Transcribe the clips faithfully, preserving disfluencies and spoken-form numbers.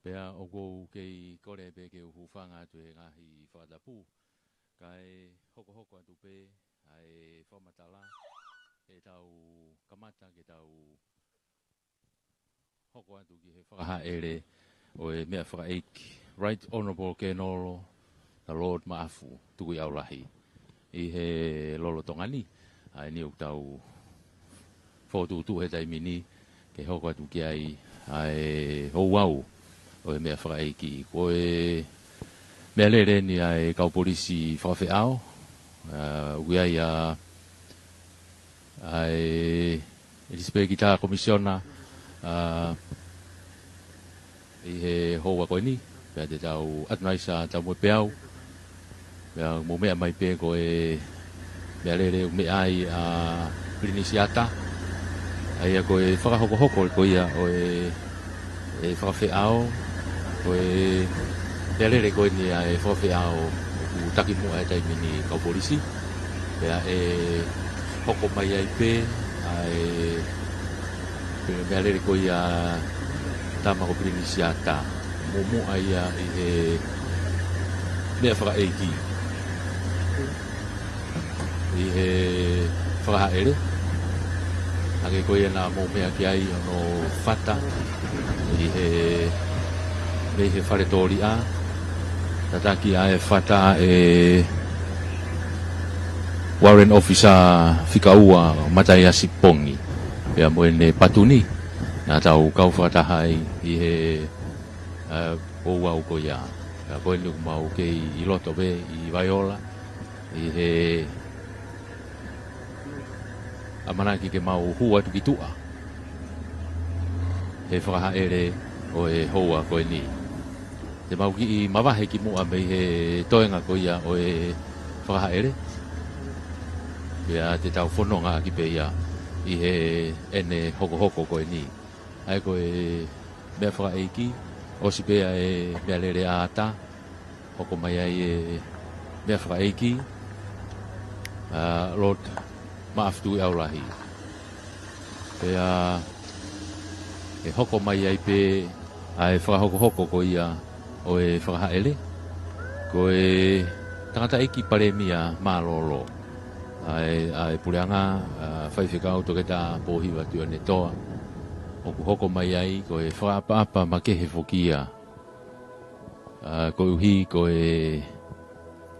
Pea ʻoku ou kei kole pē ke u hūfanga atu he ngaahi fakatapu, kae hokohoko atu pē ʻa e fakamatala, ʻe tau kamata ke tau hoko atu ki he fakahaʻele ʻo e meʻa fakaʻeiki, Right Honourable Kenolo, the Lord Maʻafu Tukuʻiʻaulahi. ʻI he lolotonga ni, ʻa eni ʻoku tau pō tuʻutuʻu he taimi ni, ke hoko atu ki ai ʻa e ouau ʻo e meʻa fakaʻeiki. Ko e meʻalele eni ʻa e kau polisi fakafeʻao, ʻa, ʻoku ʻi ai ʻa, ʻa e Lisipeikitā Komisiona, ʻa, ʻi he houa ko eni, pea te tau ʻatu naisa tau mo e peau, pea mou meʻa mai pē ko e meʻalele ʻoku meʻa ai ʻa Pilinisi ʻAta, ʻa ia ko e fakahokohoko ko ia ʻo e, e fakafeʻao, ko e meʻalele ko eni ʻa e fakafeʻao ʻoku taki muʻa he taimi ni kau polisi, pea ʻe hoko mai ai pē ʻa e, pea meʻalele ko ia tama ko Pilinisi ʻAta, muʻomuʻa ia ʻi he meʻa fakaʻeiki, ʻi he fakahaʻele. Hangē ko ia naʻa mou meʻa ki ai hono fata ʻi he, mei he fale tōliʻa, tataki ʻa e fata ʻe Warrant Officer fika ua Mataiasi Pongi, pea mo ʻene patuni, naʻa tau kau fakataha ai ʻi he, ʻa, ouau ko ia. Pea ko eni ʻoku mau kei ʻi loto pē ʻi Vaiola, ʻi he ʻamanaki ke mau hū atu ki tuʻa he fakahaʻele ʻo e houa ko eni. Te mau kiʻi mavahe kimuʻa mei he toenga ko ia ʻo e fakahaʻele, pea te tau fononga ʻaki pē ia ʻi heʻene hokohoko ko eni. ʻA ia ko e meʻa fakaʻeiki, ʻosi pē ʻa e meʻalele ʻa ʻAta, hoko mai ai e meʻa fakaʻeiki, ʻa, Lord Maʻafu Tuʻiʻaulahi. Pea ʻe hoko mai ai pē ʻa e fakahokohoko ko ia ʻo e fakahaʻele, ko e tangataʻeiki palēmia mālōlō ʻa e, ʻa e puleʻanga, ʻa, Faifekau Toketā Pōhiva Tuʻiʻonetoa, ʻoku hoko mai ai ko e fakaʻapaʻapa makehe foki ia, ʻa, koeʻuhi ko e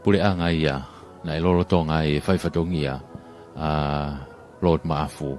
puleʻanga ia naʻe lolotonga ai e fai fatongia ʻa Lord Maʻafu.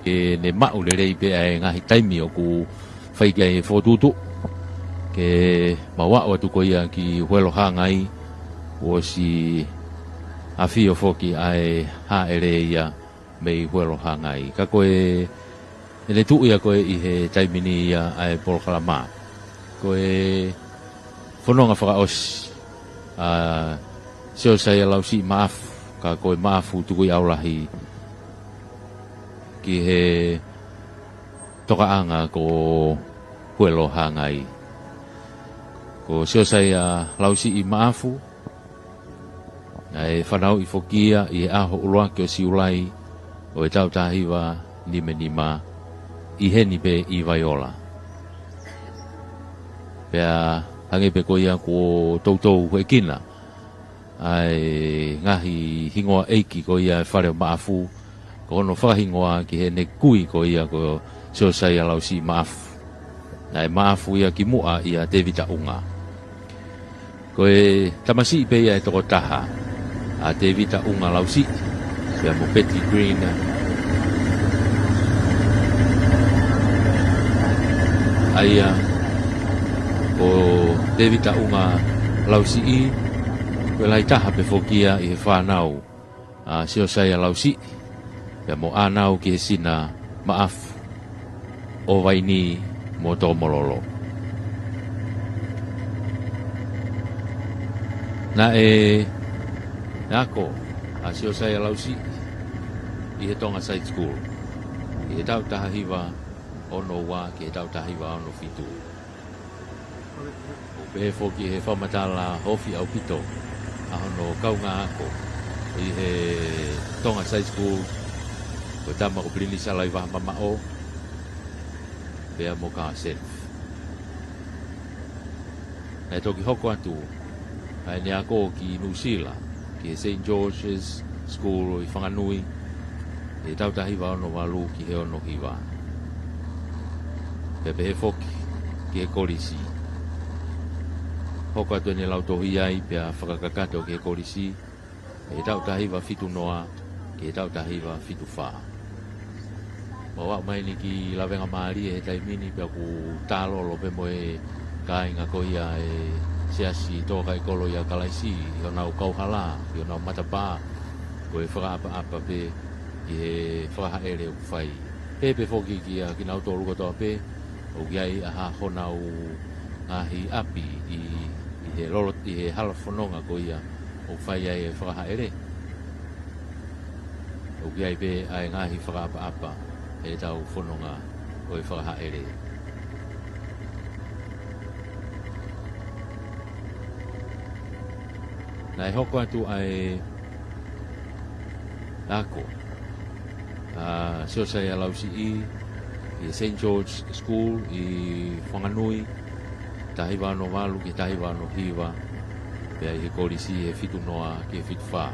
ke ne maʻu lelei pē ʻa e ngaahi taimi ʻoku fai ki ai e fokotuʻutuʻu. Ke mau aʻu atu ko ia ki Huelo Hangai, kuo ʻosi ʻafio foki ʻa e hāʻele ia mei Huelo Hangai. Ka ko e, ʻene tuʻu ia ko ē ʻi he taimi ni ia ʻa e polokalama. Ko e fononga fakaʻosi ʻa Siosaia Lausiʻi Maʻafu, ka ko e Maʻafu Tukuʻiʻaulahi ki he tokaʻanga ko Huelo Hangai. Ko Siosaia Lausiʻi Maʻafu, naʻe fanauʻi foki ia ʻi he ʻaho ʻuluaki ʻo Siulai ʻo e taʻu taha hiva nima nima ʻi heni pē ʻi Vaiola. Pea hangē pē ko ia kuo toutou huekina ʻa e ngaahi hingoa ʻeiki ko ia e fale ʻo Maʻafu, ko hono fakahingoa ki heʻene kui ko ia ko Siosaia Lausiʻi Maʻafu. Naʻe Maʻafu ia kimuʻa ʻia Tēvita ʻUnga. Ko e tamasiʻi pē ia ʻe toko taha, ʻa Tēvita ʻUnga Lausiʻi, pea mo Betty Green. ʻA ia, ko Tēvita ʻUnga Lausiʻi, ko e lahi taha pē foki ia ʻi he fānau ʻa Siosaia Lausiʻi, pea mo ʻĀnau Kihesina Maʻafu, ʻo Vaini mo Tokomololo. Naʻe ako ʻa Siosaia Lausiʻi ʻi he Tonga Side School, ʻi he taʻu taha hiva ono ua ki he taʻu taha hiva ono fitu. ʻOku pehē foki he fakamatala ofi ʻaupito ʻa hono kaungā ako ʻi he Tonga Side School, ko e tama ko Pilinisi ʻAlaivaha Mamaʻo, pea mo Carson. Naʻe toki hoko atu ʻa ʻene ako ki Nuʻusila, ki he Saint George's School ʻi Whanganui, ʻi he taʻu taha hiva ono valu ki he ono hiva. Pea pehē foki ki he kolisi. Hoko atu ʻene lautohi ai pea fakakakato ki he kolisi, ʻi he taʻu taha hiva fitu noa ki he taʻu taha hiva fitu fā. Mau aʻu mai eni ki Lavengamālie he taimi ni, pea ʻoku tālolo pē mo e kāinga ko ia e Siasi Tōkaikolo ʻia Kalaisi ʻi honau kauhala, ʻi honau matapā, ko e fakaʻapaʻapa pē ʻi he fakahaʻele ʻoku fai. Pehē pē foki kiate kinautolu kotoa pē ʻoku ʻi ai ʻa honau ngaahi ʻapi ʻi, ʻi he lolo, ʻi he hala fononga ko ia ʻoku fai ai e fakahaʻele. ʻOku ʻi ai pē ʻa e ngaahi fakaʻapaʻapa ʻetau fononga ʻo e fakahaʻele. Naʻe hoko atu ʻa e ako ʻa Siosaia Lausiʻi ʻi he Saint George School ʻi Whanganui, taha hiva ono valu ki he taha hiva ono hiva, pea ʻi he kolisi he fitu noa ki he fitu fā.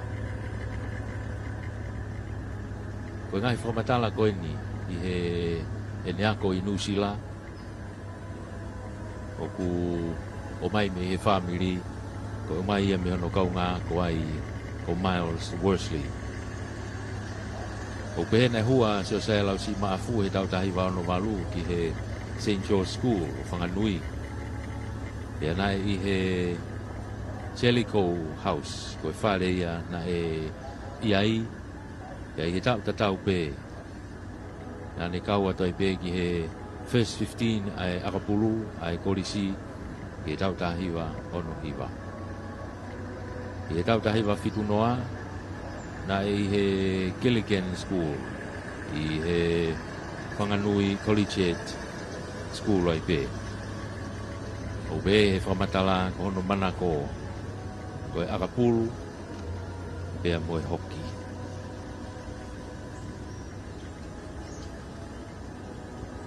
Ko e ngaahi fakamatala ko eni ʻi heʻene ako ʻi Nuʻusila, ʻoku ʻomai mei he fāmili, ko e ʻomai ia mei hono kaungāako ai ko Miles Worsley. ʻOku pehē naʻe hū ʻa Siosaia Lausiʻi Maʻafu he taʻu taha hiva ono valu ki he Saint George School ʻo Whanganui. Pea naʻe ʻi he Jellicoe House, ko e fale ia naʻe ʻi ai, pea ʻi he taʻu tatau pē naʻa ne kau atu ai pē ki he first fifteen ʻa e ʻakapulu ʻa e kolisi ʻi he taʻu taha hiva ono hiva. ʻI he taʻu taha hiva fitu noa, naʻe ʻi he Gilligan School, ʻi he Whanganui Collegiate School ai pē. ʻOku pehē he fakamatala ko hono manako ko e ʻakapulu pea mo e hoki.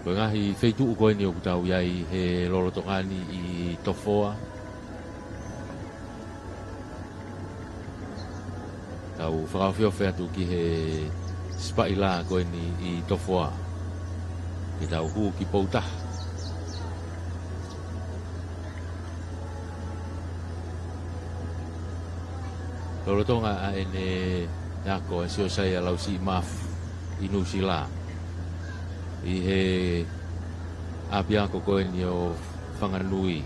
Ko e ngaahi feituʻu ko eni ʻoku tau ʻi ai he lolotonga ni ʻi Tofoa. Tau fakaofiofi atu ki he sipaʻi lā ko eni ʻi Tofoa, ke tau hū ki Poutaha. Lolotonga ʻa ʻene ako ʻa Siosaia Lausiʻi Maʻafu ʻi Nuʻusila, ʻi he ʻapiako ko eni ʻo Whanganui.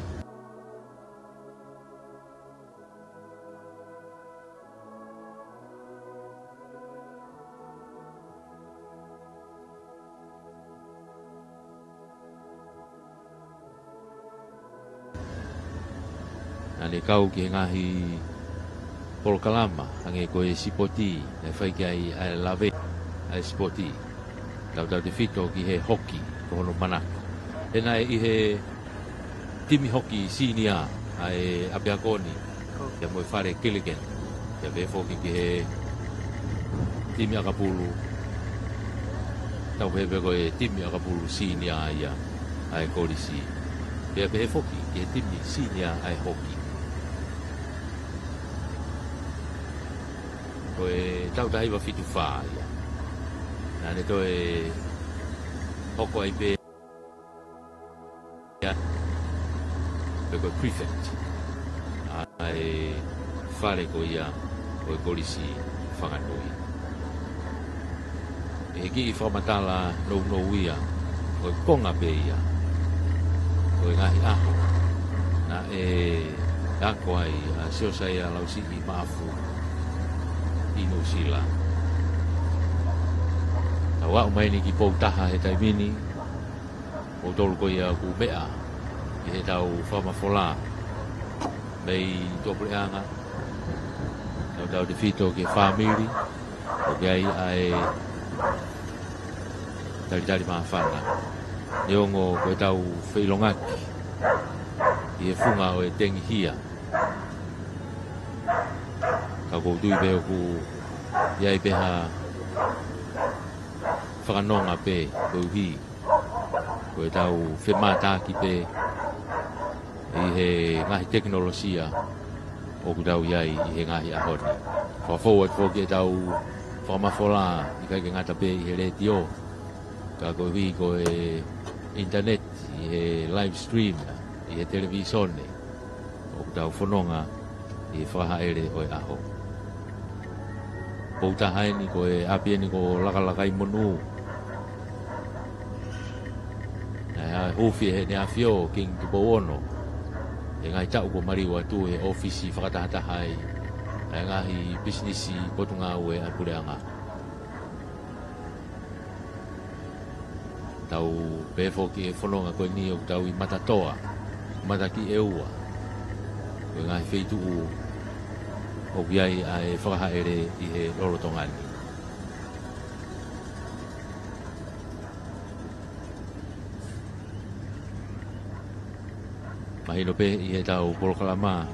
Naʻa ne kau ki he ngaahi polokalama, hangē ko e sipoti, naʻe fai ki ai ʻa e lave ʻa e sipoti. Tautautefito ki he hoki, ko hono manako. He naʻe ʻi he timi hoki senior ʻa e ʻapiako ni, pea mo e fale Killikins. Pea pehē foki ki he timi ʻakapulu, tau pehē pē ko e timi ʻakapulu senior ia ʻa e kolisi. Pea pehē foki ki he timi senior ʻa e hoki. Ko e taʻu taha hiva fitu fā ia. Naʻa ne toe hoko ai pē ia, pe ko e prefect ʻa e fale ko ia ʻo e kolisi Whanganui. ʻI he kiʻi fakamatala nounou ia, ko e konga pē ia ʻo e ngaahi ʻaho naʻe ako ai ʻa Siosaia Lausiʻi Maʻafu ʻi Nuʻusila. Tau aʻu mai eni ki Poutaha he taimi ni, ʻoku tolu ko ia ʻoku meʻa ʻi heʻetau fakamafola mei tuʻapuleʻanga, tautautefito ki he fāmili, ʻoku ʻi ai ʻa e talitali māfana. Neongo ko ʻetau feʻilongaki ʻi he funga ʻo e tengihia, ka ʻoku ou tui pē ʻoku ʻi ai pē ha fakanonga pē koeʻuhi ko ʻetau femātaaki pē ʻi he ngaahi tekinolosia ʻoku tau ʻi ai ʻi he ngaahi ʻaho ni. Fakafou atu foki ʻetau fakamafola, ʻikai ke ngata pē ʻi he letiō, ka koeʻuhi ko e internet, ʻi he live stream, ʻi he televīsone, ʻoku tau fononga ʻi he fakahaʻele ʻo e ʻaho. Poutaha eni, ko e ʻapi eni ko Lakalakaimonū. Naʻe huufi ʻe Heʻene ʻAfio Kingi Tupou Ono, he ngaahi taʻu kuo maliu atu, he ʻōfisi fakatahataha ai ʻa e ngaahi pisinisi potungāue ʻa e puleʻanga. Tau pehē foki e fononga ko eni ʻoku tau ʻi Matatoa, Matakiʻeua. Ko e ngaahi feituʻu ʻoku ʻi ai ʻa e fakahaʻele ʻi he lolotonga ni. Mahino pē ʻi heʻetau polokalama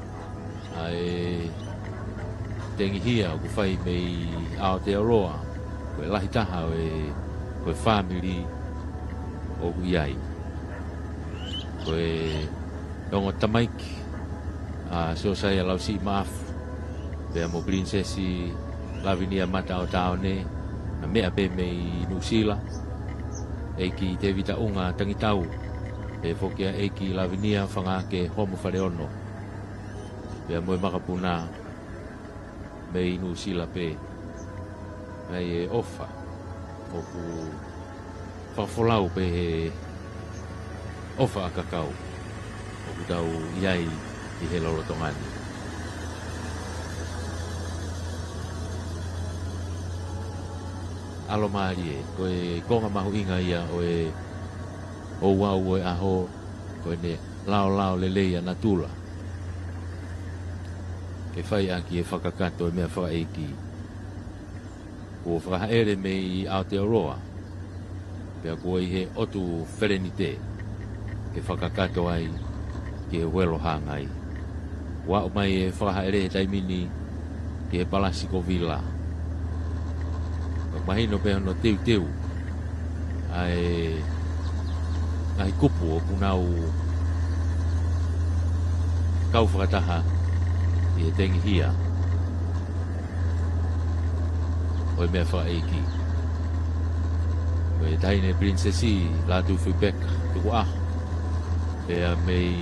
ʻa e tengihia ʻoku fai mei Aotearoa, ko e lahi taha ʻo e, ko e fāmili ʻoku ʻi ai. Ko e ongo tamaiki ʻa Siosaia Lausiʻi Maʻafu, pea mo Pilinisesi Lavinia Mataʻotaone, naʻa meʻa pē mei Nuʻusila, ʻEiki Tēvita ʻUnga Tangitau, pehē foki ʻa ʻEiki Lavinia Fangake Homo Faleono, pea mo e makapuna mei Nuʻusila pē. Naʻe ʻofa, ʻoku fakafolau pē he ʻofa ʻakakau ʻoku tau ʻi ai ʻi he lolotonga ni. ʻAlomālie, ko e konga mahuʻinga ia ʻo e ouau ʻo e ʻaho, ko ʻene laolao lelei ʻa natula ke fai ʻaki e fakakakato ʻo e meʻa fakaʻeiki. Kuo fakahaʻele mei Aotearoa, pea kuo ʻi he ʻotu Felenite ke fakakakato ai ki he uelo hangai. Kuo aʻu mai e fakahaʻele he taimi ni ki he palasi ko Vila. Mahino pē hono teuteu ʻa e ngaahi kupu ʻoku nau kau fakataha ʻi he tengihia ʻo e meʻa fakaʻeiki. Ko e taʻahine Pilinisesi Lātūfuipeka Tukuʻaho, pea mei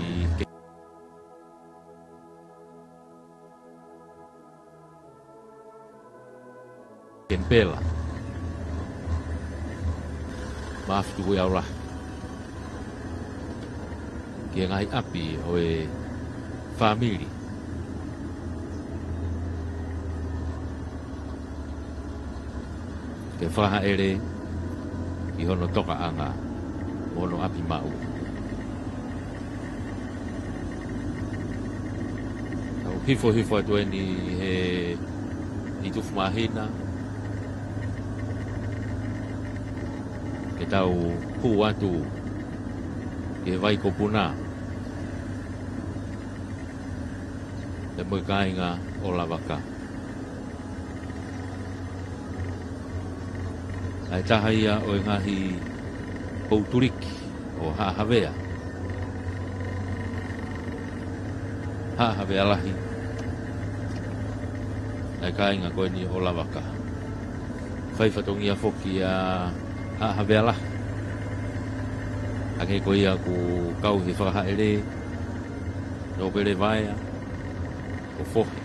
Kenipela. Maʻafu Tukuʻiaulahi ki he ngaahi ʻapi ʻo e fāmili ke fakahaʻele ʻi hono tokaʻanga mo hono ʻapi maʻu. Tau hifohifo atu eni he ʻi Tufumāhina ke tau hū atu ki he Vaikopuna, pea mo e kāinga ʻo Lavaka. ʻA e taha ia ʻo e ngaahi pou tuliki ʻo Haʻa Havea. Haʻa Havea Lahi, ʻa e kāinga ko eni ʻo Lavaka. Fai fatongia foki ʻa Haʻa Havea Lahi, hangē ko ia ʻoku kau he fakahaʻele, Nōpele Vaea, ko Fohe,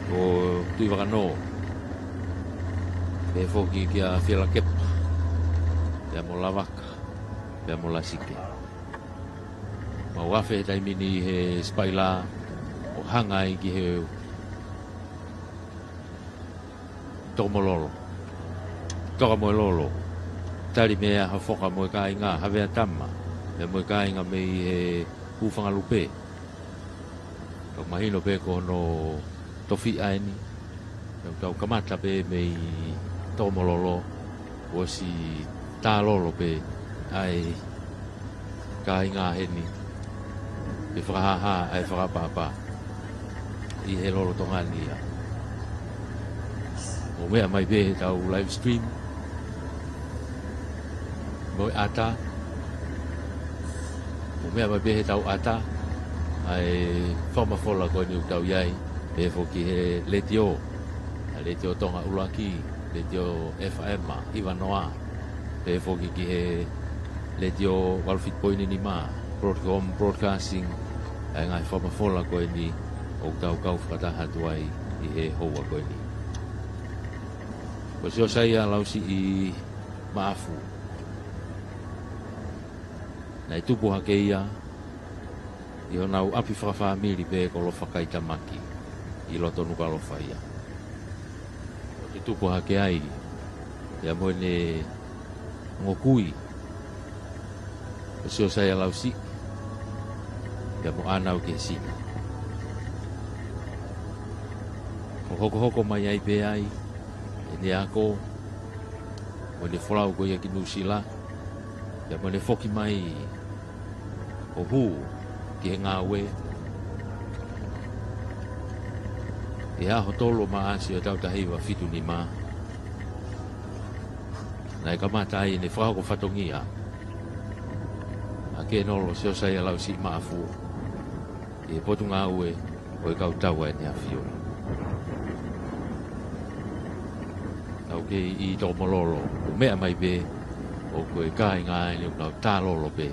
ko Tuʻivakanō, pehē foki kia Fielakepa, pea mo Lavaka, pea mo Lasike. Mau afe he taimi ni he sipaila ʻo hanga ai ki he Tokomololo, Tokamoelolo, Tali Meʻa, Hafoka mo e kāinga, Havea Tama, pea mo e kāinga mei he Hūfangalupe. Tau mahino pē ko hono tofiʻa eni, tau, tau kamata pē mei Tokomololo, ʻosi tālolo pē ʻa e kāinga heni, ke fakahāhā ʻa e fakaʻapaʻapa ʻi he lolotonga ni ia. Mou meʻa mai pē he tau live stream mo e ʻata. Mou meʻa mai pē he tau ʻata ʻa e fakamafola ko eni ʻoku tau ʻi ai, pehē foki he letiō, ʻa e Letiō Tonga ʻUluaki, Letiō F M hiva noa, pehē foki ki he Letiō valu fitu poini nima, Broadcom Broadcasting, ʻa e ngaahi fakamafola ko eni ʻoku tau kau fakataha atu ai ʻi he houa ko eni. Ko Siosaia Lausiʻi Maʻafu, naʻe tupu hake ia ʻi honau ʻapi fakafāmili pē ko Lofakaitamaki ʻi loto Nukuʻalofa ia. ʻO tutupu hake ai ia mo ʻene ongo kui, ko Siosaia Lausiʻi, pea mo ʻĀnau Kehesima. ʻO hokohoko mai ai pē ai ʻene ako mo ʻene folau ko ia ki Nuʻusila, pea mo ʻene foki mai ʻo hū ki he ngāue ʻi he ʻaho tolu ʻo Maʻasi ʻo e taʻu taha hiva fitu nima. Naʻe kamata ai ʻene fakahoko fatongia ʻa Kenolo Siosaia Lausiʻi Maʻafu ʻi he Potungāue ʻo e Kau Tau ʻa ʻEne ʻAfio. Tau kei ʻi Tokomololo, mou meʻa mai pē, ʻoku ʻi ai e kāinga ʻeni ʻoku nau tālolo pē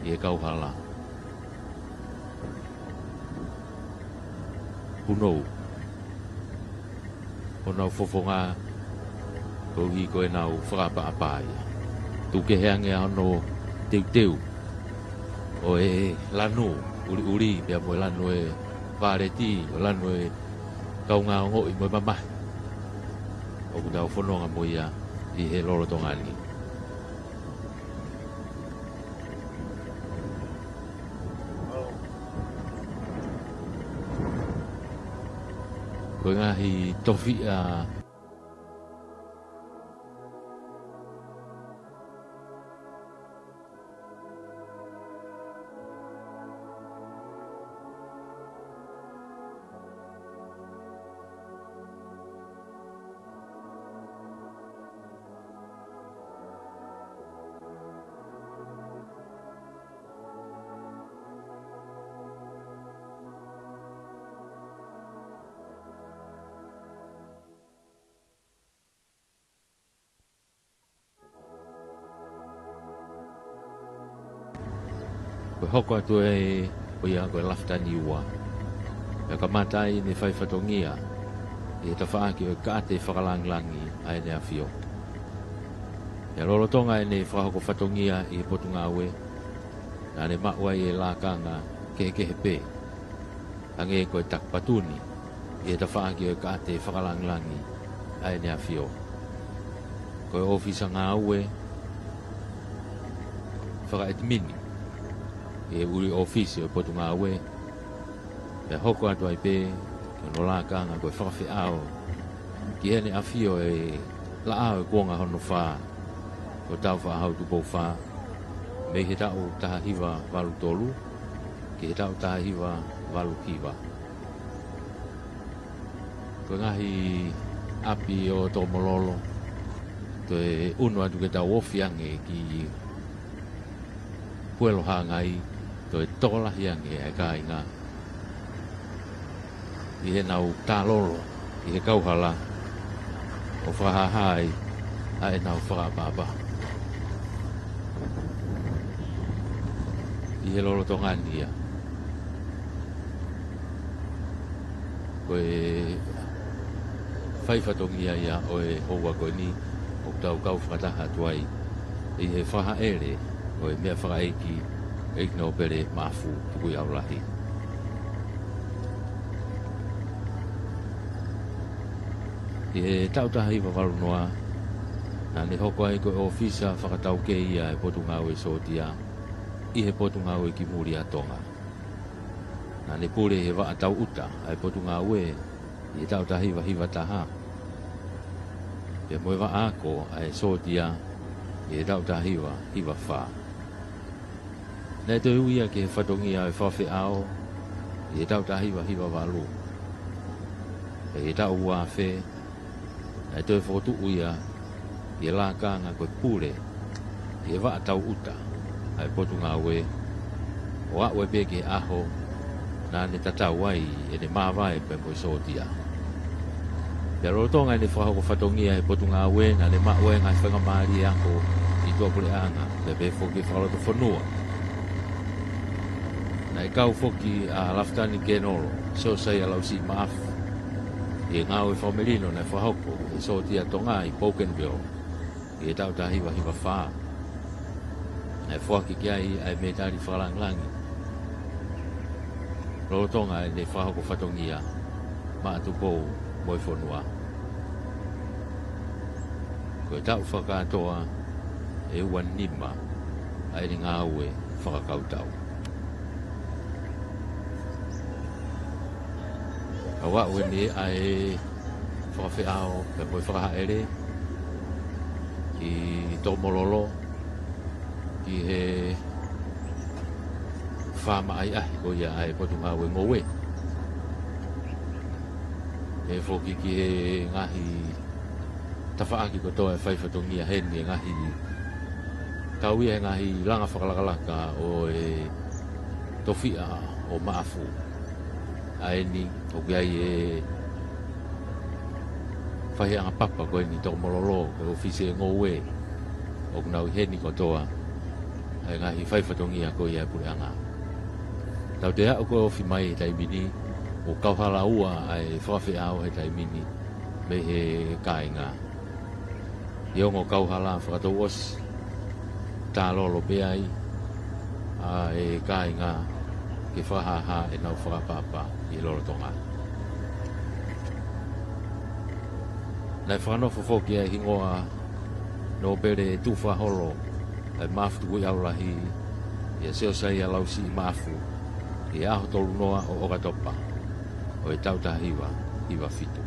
ʻi he kauhala. Punou honau fofonga koeʻuhi ko ʻenau fakaʻapaʻapa ia. Tuku kehe ange ʻa hono teuteu ʻo e lanu ʻuliʻuli pea mo e lanu ʻo e paleti, ʻo e lanu ʻo e kaungā ongoʻi mo e mamahi ʻoku tau fononga mo ia ʻi he lolotonga ni. Ko e ngaahi tofiʻa. Ko e hoko atu ē, ʻo ia ko e Lafitani Ua. Pea kamata ai ʻene fai fatongia ʻi he tafaʻaki ʻo e Kaʻate Fakalāngilangi ʻa ʻEne ʻAfio. Pea lolotonga ʻene fakahoko fatongia ʻi he Potungāue, naʻa ne maʻu ai e lakanga kehekehe pē, hangē ko e takipatuni ʻi he tafaʻaki ʻo e kaate fakalāngilangi ʻa ʻEne ʻAfio. Ko e ʻōfisa ngāue fakaʻetimini ʻi he ʻuli ʻōfisi ʻo e Potungāue, pea hoko atu ai pē ki hono lakanga ko e fakafeʻao ki Heʻene ʻAfio ʻe Laʻā ʻo e Kuonga hono Fā ko Tāufaʻāhau Tupou Fā, mei he taʻu taha hiva valu tolu ki he taʻu taha hiva valu hiva. Ko e ngaahi ʻapi ʻo Tokomololo, toe ʻunu atu ke tau ofi ange ki Puelohāngai, toe tokolahi ange ʻa e kāinga ʻi heʻenau tālolo ʻi he kauhala ʻo fakahāhā ai ʻa ʻenau fakaʻapaʻapa. ʻI he lolotonga ni ia, ko e fai fatongia ia ʻo e houa ko eni ʻoku tau kau fakataha atu ai ʻi he fakahaʻele ʻo e meʻafakaʻeiki ʻEiki Nōpele Maʻafu Tukuʻiʻaulahi. ʻI he taʻu taha hiva valu noa, naʻa ne hoko ai ko e ʻōfisa fakataukei ia ʻa e Potungāue Sōtia ʻi he Potungāue ki Muli ʻa Tonga. Naʻa ne pule ʻi he vaʻa tauʻuta ʻa e Potungāue ʻi he taʻu taha hiva hiva taha, pea mo e vaʻa ako ʻa e sōtia ʻi he taʻu taha hiva hiva fā. Naʻe toe ui ia ki he fatongia ʻo e fakafeʻao ʻi he taʻu taha hiva hiva valu. Pea ʻi he taʻu ua afe, naʻe toe fokotuʻu ia ki he lakanga ko e pule ʻi he vaʻa tauʻuta ʻa e Potungāue, ʻo aʻu ai pē ki he ʻaho naʻa ne tatau ai ʻene māvae pea mo e sōtia. Pea lolotonga ʻene fakahoko fatongia he Potungāue, naʻa ne maʻu ai e ngaahi faingamālie ako ʻi tuʻapuleʻanga, pea pehē foki ki he fakalotofonua. Naʻe kau foki ʻa Lafitani Kenolo Siosaia Lausiʻi Maʻafu ʻi he ngāue fakamelino naʻe fakahoko ʻe he sōtia Tonga ʻi Bougainville ʻi he taʻu taha hiva hiva fā. Naʻe foaki ki ai ʻa e mētali fakalāngilangi lolotonga ʻene fakahoko fatongia maʻa Tupou mo e fonua. Ko e taʻu fakakātoa ʻe ua nima ʻa ʻene ngāue fakakautau. Kau aʻu eni ʻa e fakafeʻao pea mo e fakahaʻele ki Tokomololo, ki he faama ʻahiʻahi ko ia ʻa e Potungāue Ngoue. Pehē foki ki he ngaahi tafaʻaki kotoa ʻe fai fatongia heni, e ngaahi, kau ia he ngaahi langa fakalakalaka ʻo e tofiʻa ʻo Maʻafu. ʻA eni ʻoku ʻi ai e fahiʻanga papa ko eni Tokomololo, ko e ʻōfisi ʻo e ngoue, ʻoku nau ʻi heni kotoa ʻa e ngaahi fai fatongia ko ia ʻa e puleʻanga. Tau toe aʻu ko e ofi mai he taimi ni, ʻoku kauhala ua ʻa e fakafeʻao he taimi ni mei he kāinga. ʻI he ongo kauhala fakatouʻosi, tālolo pē ai ʻa e kāinga ke fakahāhā ʻenau fakaʻapaʻapa ʻi he lolotonga. Naʻe fakanofo foki ʻa e hingoa nōpele tuʻu fakaholo ʻa e Maʻafu Tukuʻiʻaulahi ʻia Siosaia Lausiʻi Maʻafu ʻi he ʻaho tolu noa ʻo ʻOkatopa ʻo e taʻu taha hiva hiva fitu.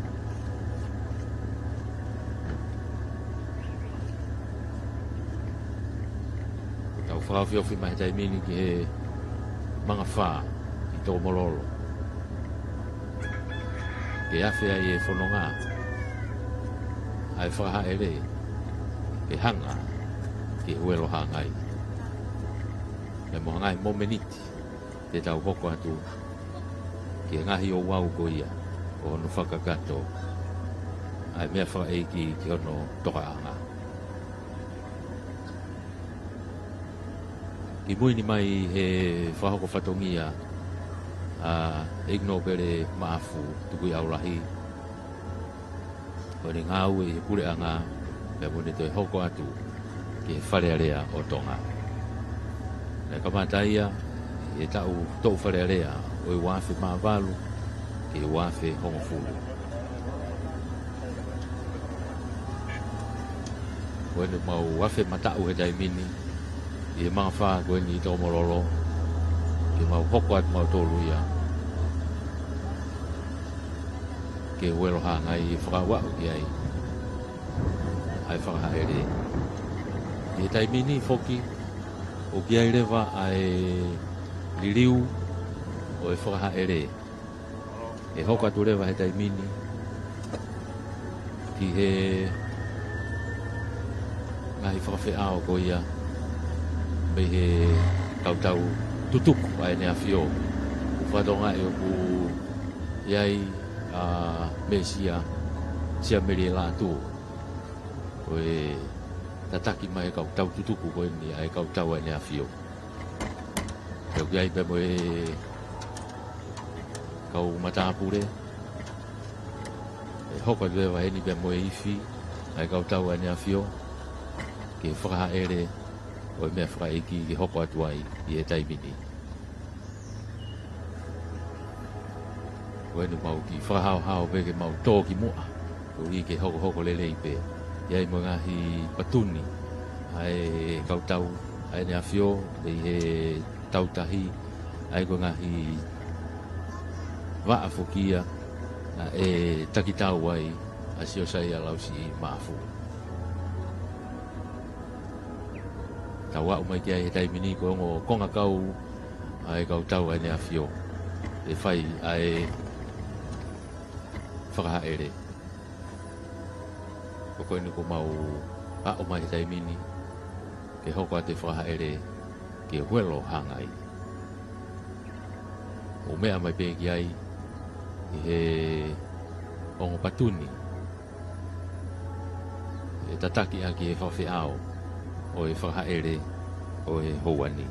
Tau fakaofiofi mai he taimi ni ki he Mangafā ʻi Tokomololo, ke afe ai e fononga ʻa e fakahaʻele, ke hanga ki Huelo Hāngai. Pea mo ha ngaahi momeniti te tau hoko atu ki he ngaahi ouau ko ia ʻo hono fakakakato ʻa e meʻafakaʻeiki ki hono tokaʻanga. Kimui ni mai he fakahoko fatongia ʻa ʻEiki Nōpele Maʻafu Tukuʻiʻaulahi, ko ʻene ngāue ʻi he puleʻanga, pea mo ʻene toe hoko atu ki he Fale Alea ʻo Tonga. Naʻe kamata ia he taʻu toʻu Fale Alea ʻo e ua afe mā valu ki he ua afe hongofulu. Ko eni mau afe mataʻu he taimi ni ʻi he mangafā ko eni ʻi Tokomololo, ke mau hoko atu mautolu ia ki he Huelo Hāngai ʻo fakaaʻu ki ai ʻa e fakahaʻele. ʻI he taimi ni foki, ʻoku ʻi ai leva ʻa e liliu ʻo e fakahaʻele. ʻE hoko atu leva he taimi ni ki he ngaahi fakafeʻao ko ia mei he kau tau tutuku ʻa ʻEne ʻAfio. ʻOku fakatokangaʻi ʻoku ʻi ai ʻa Mesiasi Siameli ʻElatu, ʻo e tataki mai ʻe he kau tau tutuku ko eni ʻa e kau tau ʻa ʻEne ʻAfio. Pea ʻoku ʻi ai pea mo e kau matāpule, ʻe hoko atu leva heni pea mo e ifi ʻa e kau tau ʻa ʻEne ʻAfio ki he fakahaʻele ʻo e meʻafakaʻeiki ke hoko atu ai ʻi he taimi ni. Ko eni mau kiʻi fakahaohaoa pē ke mau tō ki muʻa, koeʻuhi ke hokohoko lelei pē. ʻI ai mo e ngaahi patuni ʻa e kau tau ʻa ʻEne ʻAfio, mei he Tautahi, ʻa ia ko e ngaahi vaʻa foki ia naʻe takitau ai ʻa Siosaia Lausiʻi Maʻafu. Tau aʻu mai ki ai he taimi ni ko e ongo kongakau ʻa e kau tau ʻa ʻEne ʻAfio ʻe fai ʻa e fakahaʻele. Ko eni kuo mau aʻu mai he taimi ni ke hoko atu e fakahaʻele ki he Huelo Hāngai. ʻOku meʻa mai pē ki ai ʻi he ongo patuni ʻe tataki ʻaki e fakafeʻao ʻo e fakahaʻele ʻo e houa ni.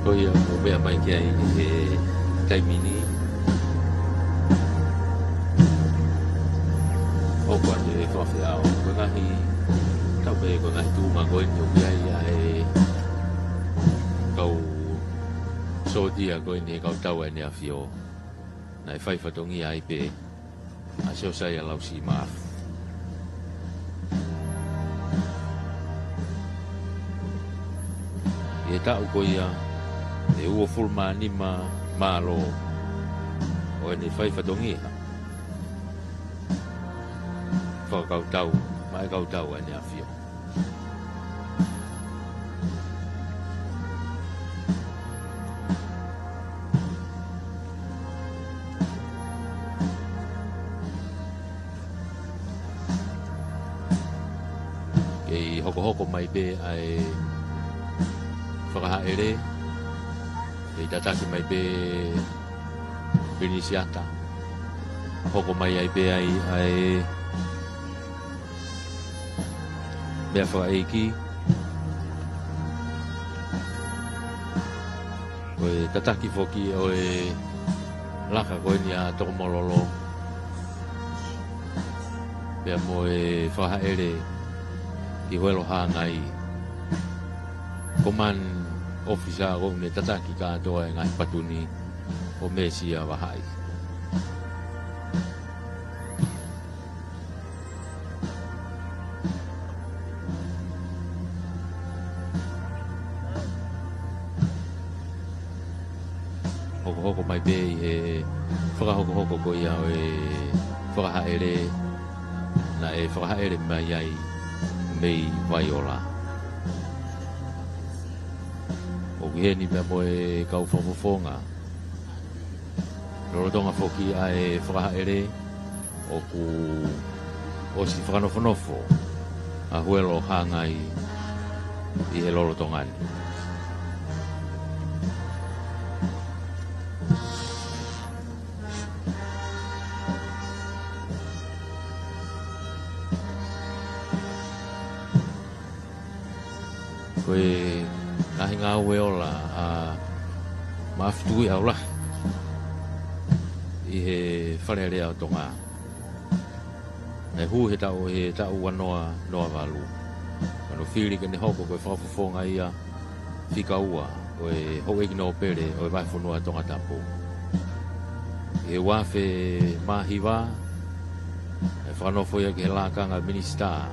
Ko ia ʻoku meʻa mai ki ai he taimi ni. ʻOku ʻi ai e fakafeʻao. Ko e ngaahi tau pē ko e ngaahi tuʻunga ko eni ʻoku ʻi ai ʻa e kau sōtia ko eni ʻa e kau tau ʻa ʻEne ʻAfio. Naʻe fai fatongia ai pē ʻa Siosaia Lausiʻi Maʻafu. ʻI he taʻu ko ia ʻe uofulu mā nima mālō ʻo ʻene fai fatongia fakakautau maʻa e kau tau ʻa ʻEne ʻAfio. Kei hokohoko mai pē ʻa e fakahaʻele, kei tataki mai pē Pilinisiata. Hoko mai ai pē ai ʻa e meʻafakaʻeiki. Ko e tataki foki ʻo e laka ko eni ʻa Tokomololo, pea mo e fakahaʻele ki Huelo Hāngai. Command Officer ʻoku ne tataki kātoa e ngaahi patuni ʻo Mesia Vahaʻi. Hokohoko mai pē ʻi he fakahokohoko ko ia ʻo e fakahaʻele naʻe fakahaʻele mai ai mei Vaiola. ʻOku ʻi heni pea mo e kau fakafofonga. Lolotonga foki ʻa e fakahaʻele ʻoku ʻosi fakanofonofo ʻa Huelo Hangai ʻi he lolotonga ni. Ko e ngaahi ngāue ola ʻa Maʻafutukuʻi Aulahi ʻi he Fale Alea ʻo Tonga. Naʻe hū he taʻu, he taʻu ua noa noa valu. Naʻá ne fili ke ne hoko ko e fakafofonga ia fika ua ʻo e houʻeiki nōpele ʻo e vahefonua Tongatapu. ʻI he ua afe mā hiva, naʻe fakanofo ia ki he lakanga minisitā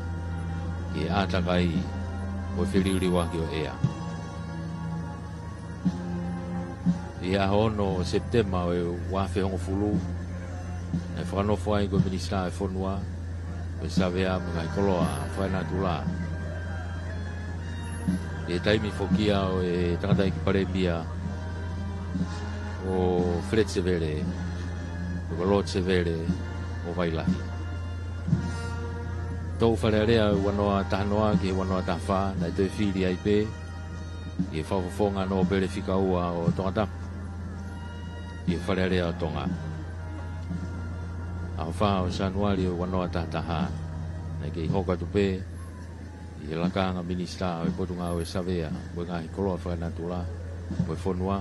ki he ʻātakai mo e feliuliuaki ʻo e ʻea. ʻI he ʻaho ono ʻo Sepitema ʻo e ua afe hongofulu, naʻe fakanofo ai ko e minisitā ʻo e fonua, ko e savea mo e ngaahi koloa fakaenatula. ʻI he taimi foki ia ʻo e tangataʻeiki palēmia ʻo Feleti Sevele, ko Lord Sevele ʻo Vailahi. Toʻu Fale Alea ʻo e ua noa taha noa ki he ua noa taha fā, naʻe toe fili ai pē ʻi he fakafofonga nōpele fika ua ʻo Tongatapu ʻi he Fale Alea ʻo Tonga. ʻAho fā ʻo Sānuali ʻo e ua noa taha taha, naʻe kei hoko atu pē ʻi he lakanga minisitā ʻo e Potungāue Savea mo e ngaahi koloa fakaenatula mo e fonua,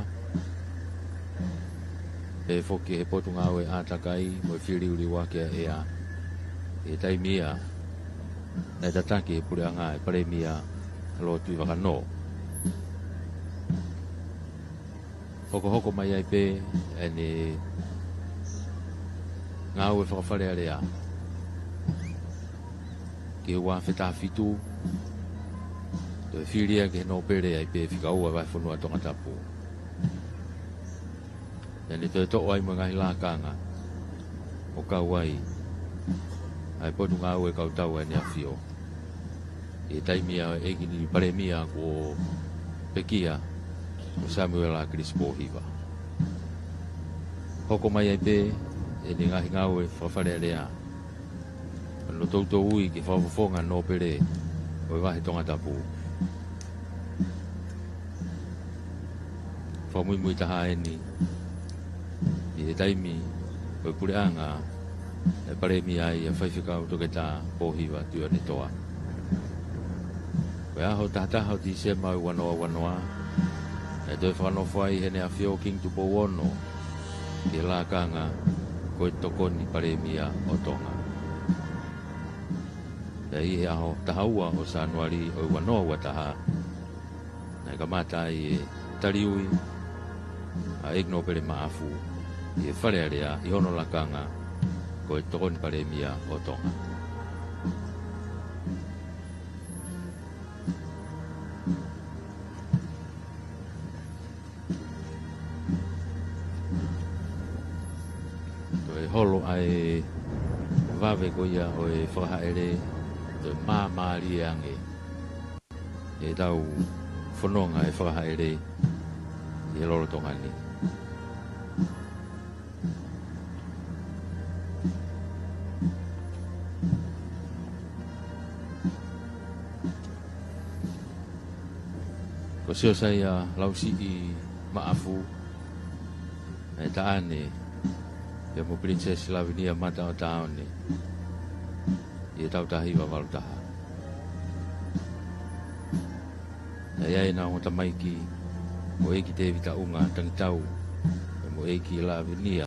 pehē foki he Potungāue ʻĀtakai mo e Feliuliuaki ʻa e ʻEa. ʻI he taimi ia, naʻe tataki ʻe he puleʻanga ʻa e palēmia Lord Tuʻivakanō. Hokohoko mai ai pē ʻene ngāue fakafale alea ki he ua afe taha fitu, toe fili ia ki he nōpele ai pē fika ua vahefonua Tongatapu. Naʻá ne toe toʻo ai mo e ngaahi lakanga ʻo kau ai ʻa e Potungāue Kautau ʻa ʻEne ʻAfio. ʻI he taimi ia ʻo e ʻEiki ni Palēmia kuo pekia, ko Samuela Kilisi Pōhiva. Hoko mai ai pē ʻene ngaahi ngāue fakafale alea, ʻo ne toutou ui ki he fakafofonga nōpele ʻo e Vahe Tongatapu. Fakamuimui taha eni, ʻi he taimi ʻo e puleʻanga ʻa e Palēmia ai ʻa Faifekau Toketā Pōhiva Tuʻiʻonetoa. Ko e ʻaho taha taha ʻo Tīsema ua noa ua noa, naʻe toe fakanofo ai ʻe Heʻene ʻAfio Kingi Tupou Ono ki he lakanga ko e Tokoni Palēmia ʻo Tonga. Pea ʻi he ʻaho taha ua ʻo Sānuali ʻo e ua noa ua taha, naʻe kamata ai e taliui ʻa e ʻEiki Nōpele Maʻafu ʻi he Fale Alea ʻi hono lakanga ko e Tokoni Palēmia ʻo Tonga. Toe holo ʻa e vave ko ia ʻo e fakahaʻele, toe māmālie ange ʻetau fononga ʻo e fakahaʻele ʻi he lolotonga ni. Ko Siosaia Lausiʻi Maʻafu, ʻa e taʻane ia mo Pilinisesi Lavinia Mataʻotaone, ʻi he taʻu taha hiva valu taha. Naʻe ʻi ai ʻena ongo tamaiki ko ʻEiki Tēvita ʻUnga Tangitau, pea mo ʻEiki Lavinia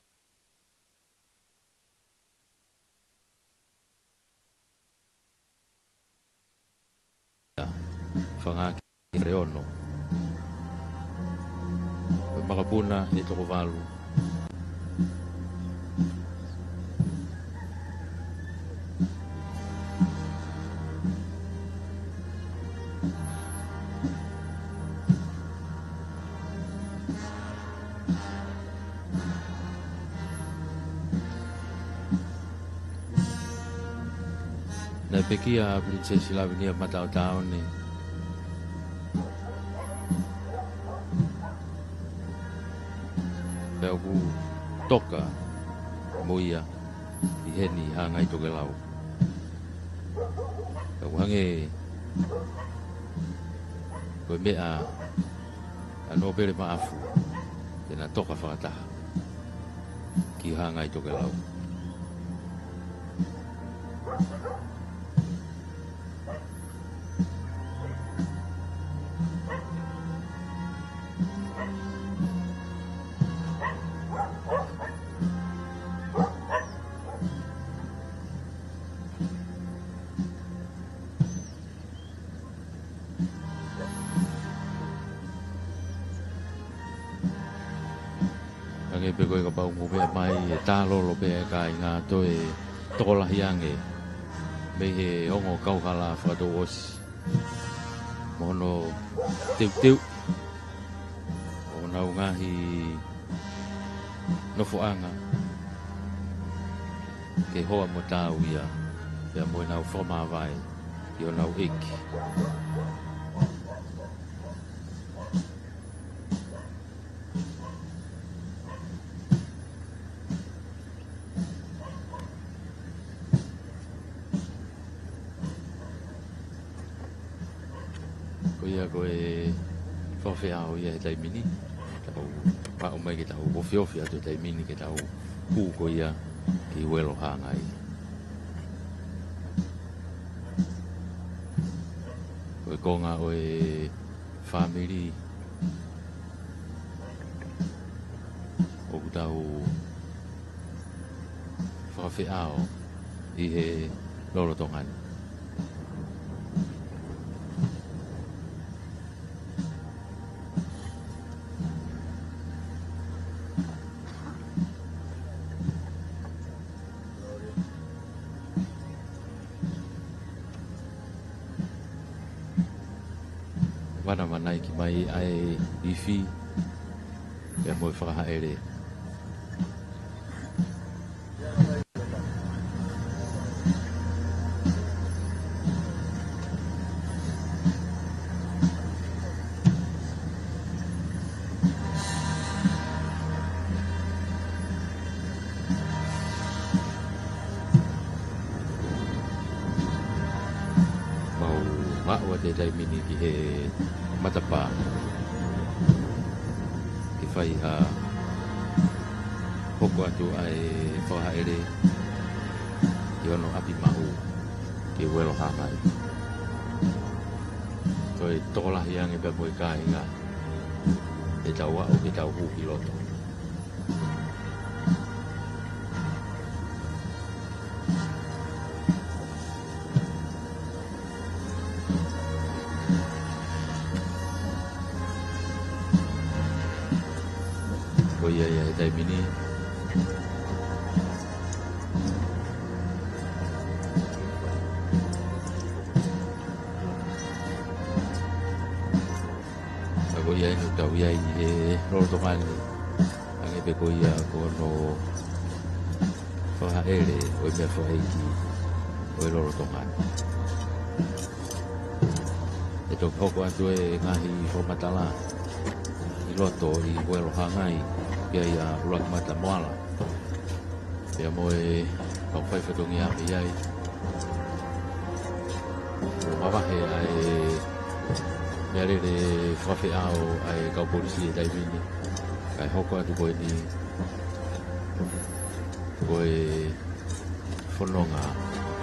Fangaki Leono. Ko e makapuna ʻe toko valu. Naʻe pekia ʻa Pilinisesi Lavinia Mataʻotaone. Pea ʻoku toka mo ia ʻi heni Hangai Tokelau. Pea ʻoku hangē ko e meʻa ʻa Nōpele Maʻafu ke na toka fakataha ki Hangai Tokelau. Hangē pē ko e kapau ʻoku mou meʻa mai, ʻe tālolo pē ʻa e kāinga, toe tokolahi ange mei he ongo kauhala fakatouʻosi mo hono teuteu ʻo honau ngaahi nofoʻanga ke hoa mo tau ia, pea mo ʻenau fakamāvae ʻi honau ʻeiki. Ko ia ko e fakafeʻao ia he taimi ni. Tau aʻu mai ke tau ofiofi atu he taimi ni ke tau hū ko ia ki Uelo Hangai. Ko e konga ʻo e fāmili ʻoku tau fakafeʻao ʻi he lolotonga ni. Vanavanaiki mai ʻa e ifi pea mo e fakahaʻele. Mau maʻu ʻa e taimi ni ki he matapā ke fai ha hoko atu ʻa e fakahaʻele ki hono ʻapi maʻu ki Uelo Hangai. Toe tokolahi ange pea mo e kāinga ʻe tau aʻu ke tau hū ki loto. Ko ia ia he taimi ni. Ka ko ia eni ʻoku tau ʻi ai he lolotonga ni, hangē pē ko ia ko hono fakahaʻele ʻo e meʻa fakaʻeiki ʻo e lolotonga ni. ʻE toki hoko atu e ngaahi fakamatala ʻi loto ʻi Uelo Hangai, pea ʻia ʻUluaki Mata Moala. Pea mo e kau fai fatongia mei ai. ʻO mavahe ʻa e meʻalele fakafeʻao ʻa e kau polisi he taimi ni. Kae hoko atu ko eni ko e fononga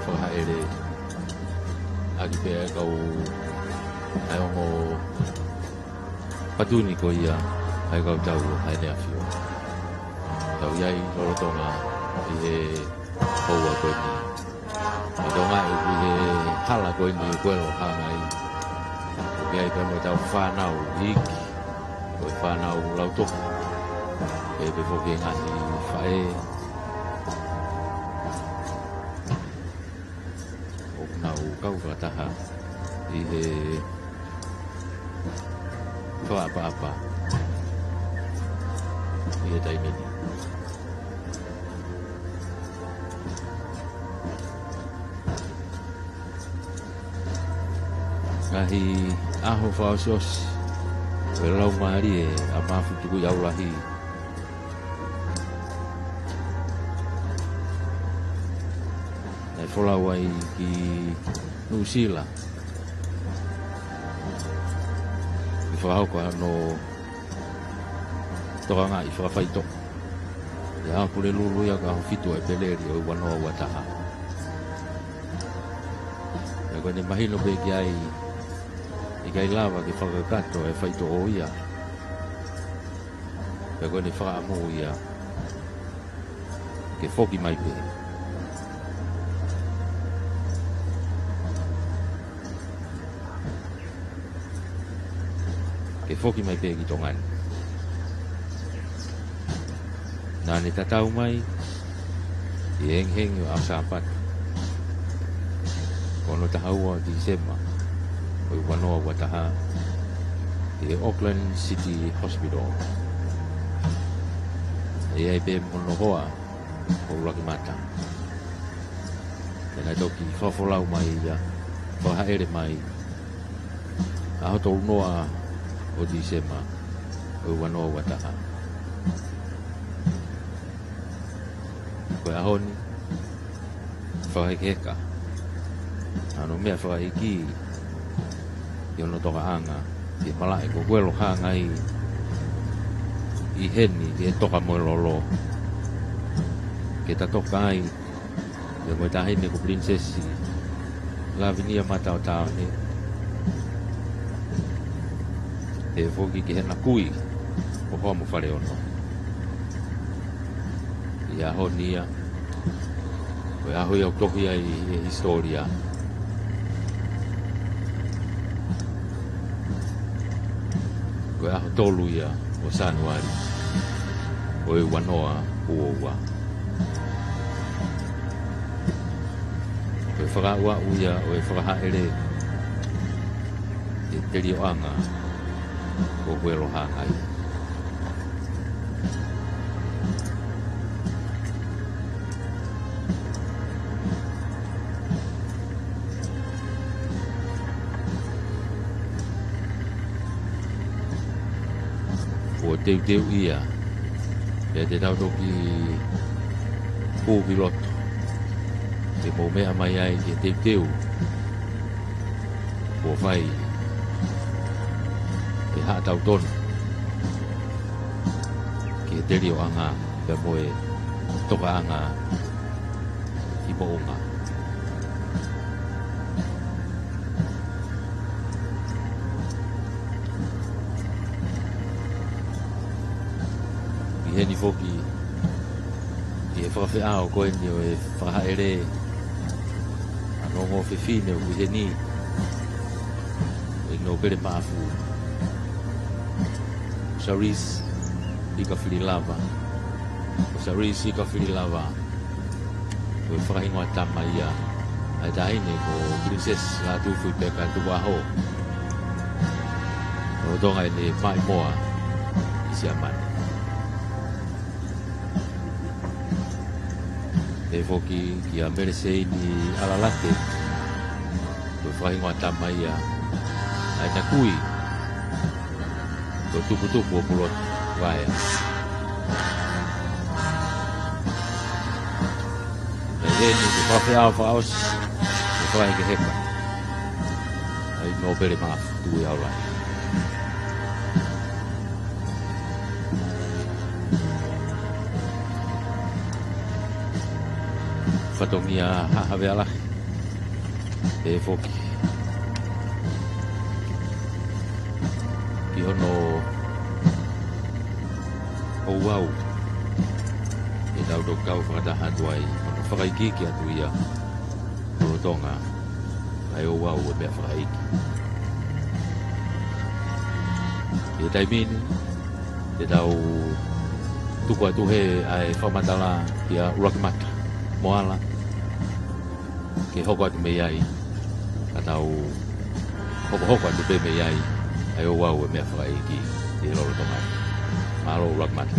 fakahaʻele ʻaki pē ʻa e kau ʻa e ongo patuni ko ia ʻa e kau tau ʻa ʻEne ʻAfio. Tau ʻi ai lolotonga ʻi he houa ko eni. Lolotonga ʻi he hala ko eni ʻi Uelo Hangai. ʻI ai pē mo e tau fānau iiki, ko e fānau lautohi. ʻE pehē foki e ngaahi faʻē ʻoku nau kau fakataha ʻi he fakaʻapaʻapa ʻi he taimi ni. ʻAho fakaʻosiʻosi ʻo e laumālie ʻa Maʻafu Tukuʻiʻaulahi. Naʻe folau ai ki Nuʻusila ke fakahoko hono tokangaʻi fakafaitoʻo ʻi he ʻaho Pulelulu ia, ko e ʻaho fitu ʻo ʻEpeleli ʻo e ua noa ua taha. Pea ko ʻene mahino pē ki ai, ʻikai lava ke fakakakato e faitoʻo ia. Pea ko ʻene fakaʻamu ia ke foki mai pē. Ke foki mai pē ki Tonga ni. Naʻa ne tatau mai ʻi he hengihengi ʻo e ʻaho Sāpate, ko hono taha ua ʻo Tīsema ʻo e ua noa ua taha, ʻi he Auckland City Hospital. ʻE ʻi ai pē mo hono hoa ko ʻUluakimata. Pea naʻe toki fakafolau mai ia, fakahaʻele mai ʻaho tolu noa ʻo Tīsema ʻo e ua noa ua taha. Ko e ʻaho ni, fakahekeheka hono meʻa fakaʻeiki ʻi hono tokaʻanga ki he malaʻe ko Kuelo Hāngai ʻi heni ki he Toka mo e Lolo, ke ta toka ai ia mo e Taʻahine ko Pilinisesi Lavinia Mataʻotaone, pehē foki ki heʻena kui ko Hoamu Faleono. ʻI he ʻaho ni ia, ko e ʻaho ia ʻoku tohi ai ʻi he hisitōlia ko e ʻaho tolu ia ʻo Sānuali ʻo e ua noa ua ua. Ko e fakaʻuaʻu ia ʻo e fakahaʻele ʻi he telioʻanga ko Kuelo Hāngai. Kuo teuteu ia, pea te tau toki pū ki loto ke mou meʻa mai ai ki he teuteu kuo fai ʻe Haʻa Tautonu ki he telioʻanga pea mo e tokaʻanga ʻi Moʻunga. ʻI heni foki ʻi he fakafeʻao ko eni ʻo e fakahaʻele ʻa hono ongo fefine ʻoku ʻi heni, ʻi Nōpele Maʻafu, Saris Ika Fililava. Ko Saris Ika Fililava, ko e fakahingoa tama ia ʻa e taʻahine ko Pilinisesi Lātūfuipeka Tukuʻaho, lolotonga ʻene maʻimoa ʻi Siamane. Pehē foki kia Meleseini ʻAlalate, ko e fakahingoa tama ia ʻa ʻena kui ko Tuputupu ʻo Pulotu Vaea. Pea ʻi heni ko e fakafeʻao fakaʻosi, ko e fakahekeheka ʻa e Nōpele Maʻafu Tukuʻiʻaulahi. Fatongia Haʻa Havea Lahi, pehē foki ki hono ouau, ʻe tau toki kau fakataha atu ai, hono fakaikiiki atu ia lolotonga ʻa e ouau ʻo e meʻa fakaʻeiki. ʻI he taimi ni, te tau tuku atu hē ʻa e fakamatala kia ʻUluakimata Moala, ke hoko atu mei ai, ka tau hokohoko atu pē mei ai ʻa e ouau ʻo e meʻa fakaʻeiki ʻi he lolotonga ni. Mālō ʻUluakimata.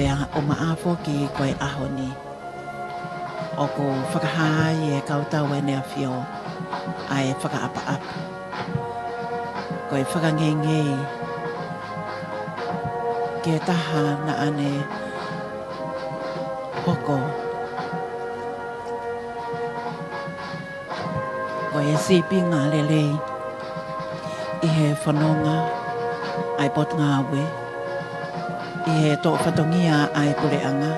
Pea ʻo maʻa foki ko e ʻaho ni, ʻoku fakahā ai ʻe he kau tau ʻEne ʻAfio ʻa e fakaʻapaʻapa. Ko e fakangeingei ki he taha naʻa ne hoko ko e sīpinga lelei ʻi he fononga ʻa e Potungāue, ʻi he toʻo fatongia ʻa e puleʻanga,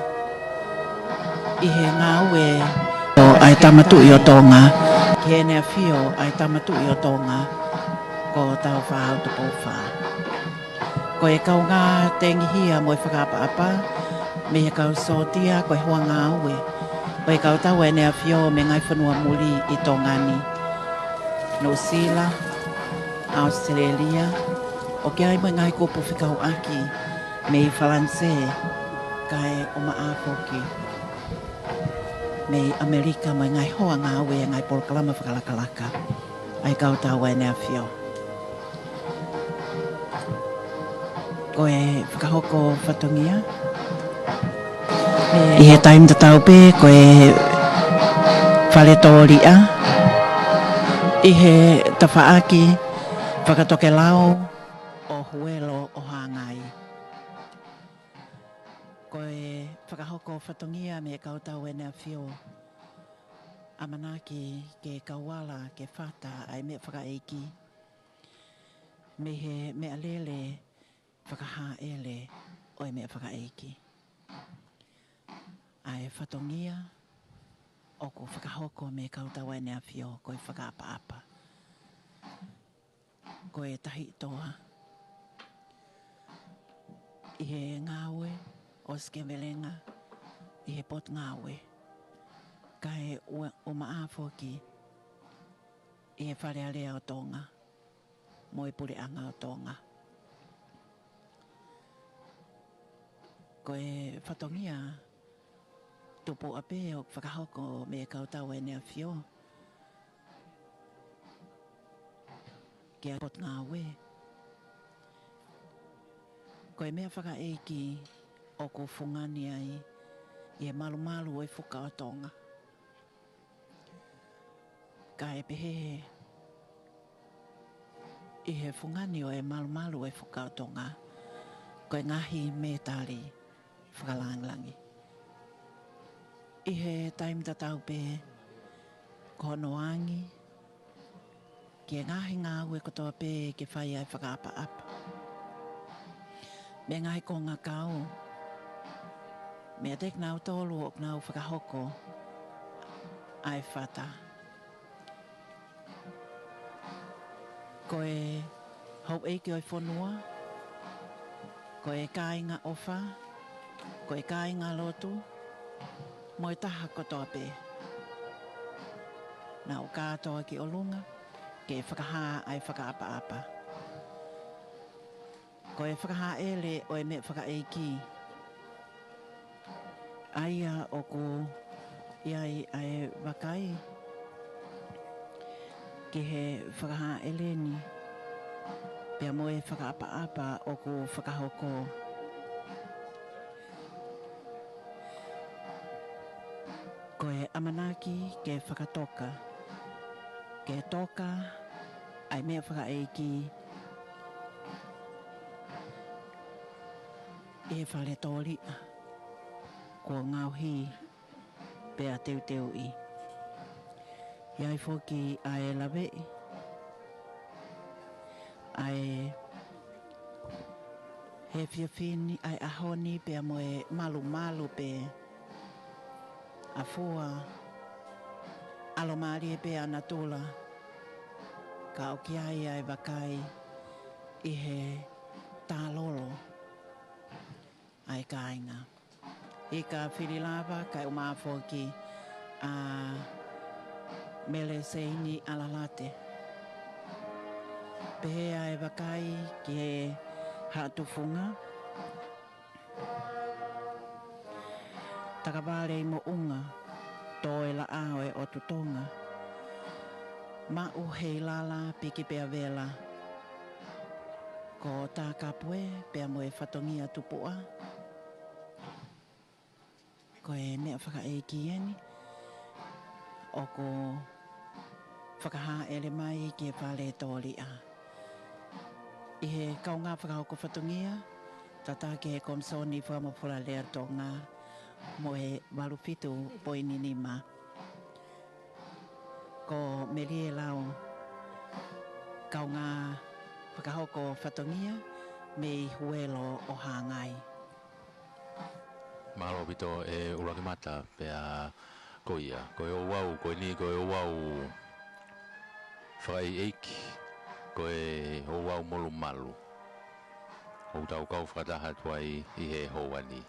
ʻi he ngāue ʻa e Tama Tuʻi ʻo Tonga, ki Heʻene ʻAfio ʻa e Tama Tuʻi ʻo Tonga, ko Tāufaʻāhau Tupou Fā. Ko e kaungā tengihia mo e fakaʻapaʻapa mei he kau sōtia, ko e hoa ngāue ʻo e kau tau ʻEne ʻAfio mei he ngaahi fonua muli ʻi Tonga ni, Nuʻusila, ʻAositelēlia, ʻo kau ai mo e ngaahi kupu fekauʻaki mei Falanisē, kae ʻumaʻā foki mei ʻAmelika, mo e ngaahi hoa ngāue ʻa e ngaahi polokalama fakalakalaka ʻa e kau tau ʻEne ʻAfio. Ko e fakahoko fatongia ʻi he taimi tatau pē, ko e fale tōliʻa ʻi he tafaʻaki fakatokelau ʻo Huelo ʻo Hāngai. Ko e fakahoko fatongia mei he kau tau ʻEne ʻAfio, ʻamanaki ke kau ala ke fata ʻa e meʻa fakaʻeiki mei he meʻalele fakahāʻele ʻo e meʻa fakaʻeiki. ʻA e fatongia ʻoku fakahoko mei he kau tau ʻEne ʻAfio ko e fakaʻapaʻapa. Ko e tahi toa ʻi he ngāue ʻosikiavelenga ʻi he Potungāue, kae ʻua-, ʻumaʻā foki ʻi he Fale Alea ʻo Tonga mo e Puleʻanga ʻo Tonga. Ko e fatongia tupuʻa pē ʻoku fakahoko mei he kau tau ʻEne ʻAfio ki he Potungāue, ko e meʻa fakaʻeiki ʻoku fungani ai ʻi he malumalu ʻo e fuka ʻo Tonga. Kae pehē ʻi he fungani ʻo e malumalu ʻo e fuka ʻo Tonga, ko e ngaahi mētali fakalāngilangi. ʻI he taimi tatau pē, ko hono angi ki he ngaahi ngāue kotoa pē ke fai ʻa e fakaʻapaʻapa mei he ngaahi kongakau, meiate kinautolu ʻoku nau fakahoko ʻa e fata. Ko e houʻeiki ʻo e fonua, ko e kāinga ʻofa, ko e kāinga lotu, mo e taha kotoa pē, naʻa nau kātoa ki ʻolunga ke fakahā ʻa e fakaʻapaʻapa. Ko e fakahāʻele ʻo e meʻa fakaʻeiki, ʻa ia ʻoku ʻi ai ʻa e vakai ki he fakahāʻele ni, pea mo e fakaʻapaʻapa ʻoku fakahoko. Ko e ʻamanaki ke fakatoka, ke toka ʻa e meʻa fakaʻeiki ʻi he fale tōliʻa kuo ngaohi pea teuteuʻi. ʻI ai foki ʻa e laveʻi ʻa e efiafi ni, ʻa e ʻaho ni pea mo e malumalu pē, ʻa fua ʻalomālie pē ʻa natula, ka ʻoku ʻi ai ʻa e vakai ʻi he tālolo ʻa e kāinga. ʻIka Fililava kae ʻumaʻā foki ʻa Mele Seini ʻAlalate. Pehē ʻa e vakai ki he Haʻa Tufunga, Takavale ʻi Moʻunga, Tō e Laʻā ʻo e ʻOtu Tonga, Maʻu Heilala Piki pea Vela, ko Tākapue pea mo e fatongia tupuʻa, Ko e meʻa fakaʻeiki eni ʻoku fakahāʻele mai ki he fale tōliʻa. ʻI he kaungā fakahoko fatongia, tataki ʻe he Komisoni Fakamafola Lea Tonga mo e valu fitu poini nima. Ko Melie Lau, kaungā fakahoko fatongia mei Huelo ʻo Hāngai. Mālō ʻaupito ʻe ʻUluakimata, pea ko ia, ko e ouau, ko eni ko e ouau fakaʻeiʻeiki, ko e ouau molumalu. ʻOku tau kau fakataha atu ai ʻi he houa ni.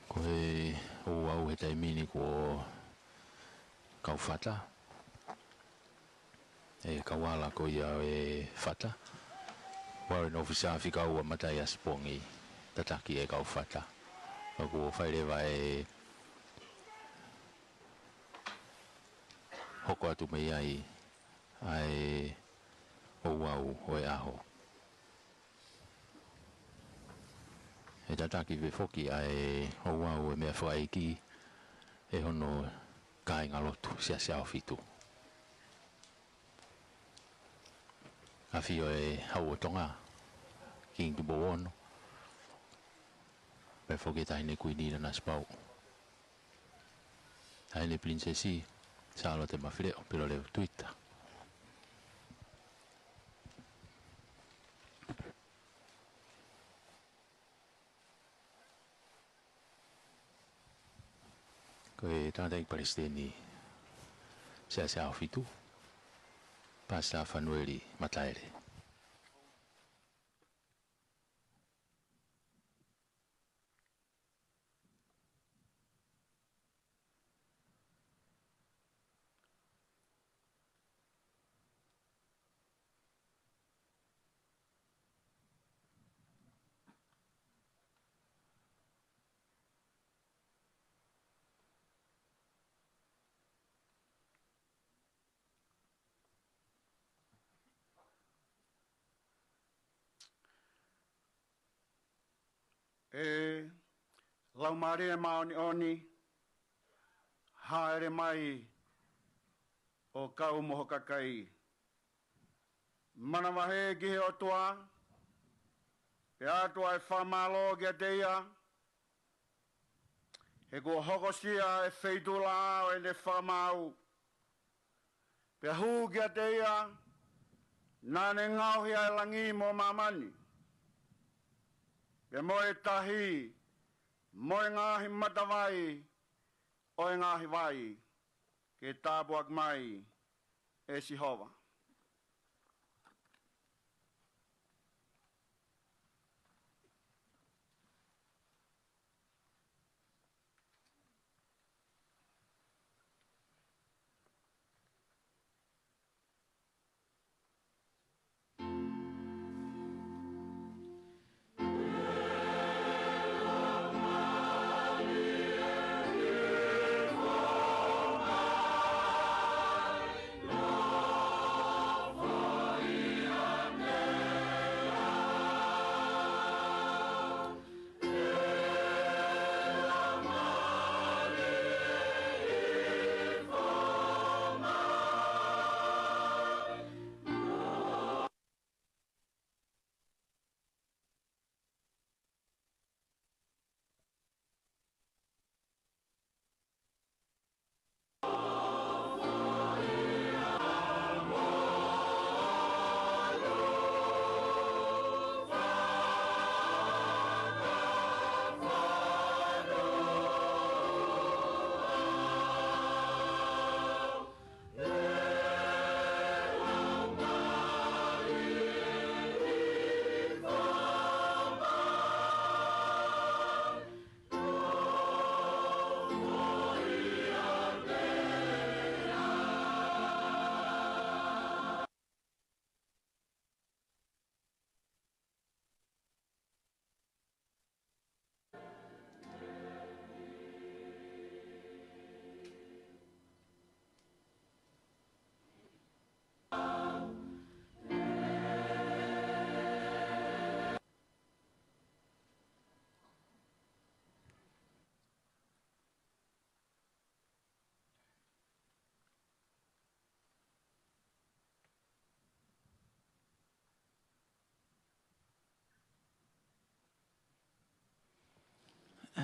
Ko e ouau he taimi ni kuo kau fata. ʻE kau ala ko ia e fata. Warrant Officer fika ua Mataiasi Pongi, tataki e kau fata. Ka kuo fai leva e hoko atu mei ai ʻa e ouau ʻo e ʻaho. ʻE tataki pē foki ʻa e ouau e meʻa fakaʻeiki ʻe hono kāingalotu Siasi ʻAhofitu. ʻAfio e Hau ʻo Tonga, Kingi Tupou Ono, pea foki e Taʻahine Kuini Nanasipauʻu, Taʻahine Pilinisesi Sālote Mafileʻo Pilolevu Tuita. Ko e tangataʻeiki palesiteni Siasi ʻAhofitu, Pasita Fanueli Mataele. ʻE Laumālie Māʻoniʻoni, hāʻele mai ʻo kau mo ho kakai. Manavahē ki he ʻOtua, pea ʻatu ʻa e fakamālō kiate ia, he kuo hokosia e feituʻulaʻā ʻo ʻene fakamaau, pea hū kiate ia naʻa ne ngaohi ʻa e langi mo māmani, pea mo e tahi, mo e ngaahi matavai ʻo e ngaahi vai, ke tāpuaki mai ʻe Sihova.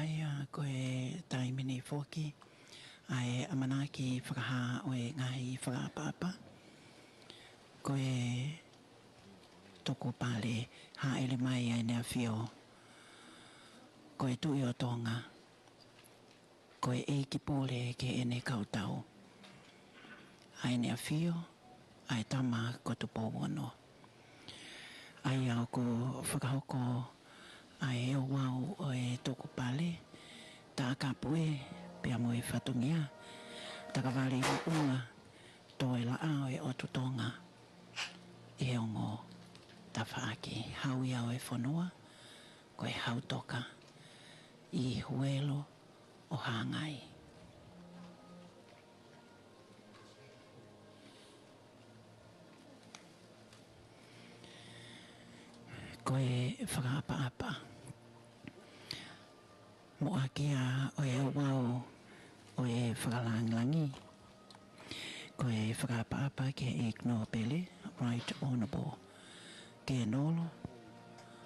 Ia, ko e taimi ni foki ʻa e ʻamanaki fakahā ʻo e ngaahi fakaʻapaʻapa. Ko e tuku pale, hāʻele mai ʻa ʻEne ʻAfio, ko e Tuʻi ʻo Tonga, ko e ʻEiki pule ki heʻene kau tau, ʻa ʻEne ʻAfio, ʻa e Tama ko Tupou Ono. ʻA ia ʻoku fakahoko ʻa e ouau ʻo e tuku pale, takapu ē, pea mo e fatongia, takavale ʻi moʻunga, toe laʻā ʻo e ʻOtu Tonga ʻi he ongo tafaʻaki. Hau ia ʻo e fonua, ko e Hau Toka ʻi Huelo ʻo Hangai. Ko e fakaʻapaʻapa moʻakia ʻo e ouau ʻo e fakalāngilangi, ko e fakaʻapaʻapa ki he ʻEiki Nōpele, Right Honourable Kenolo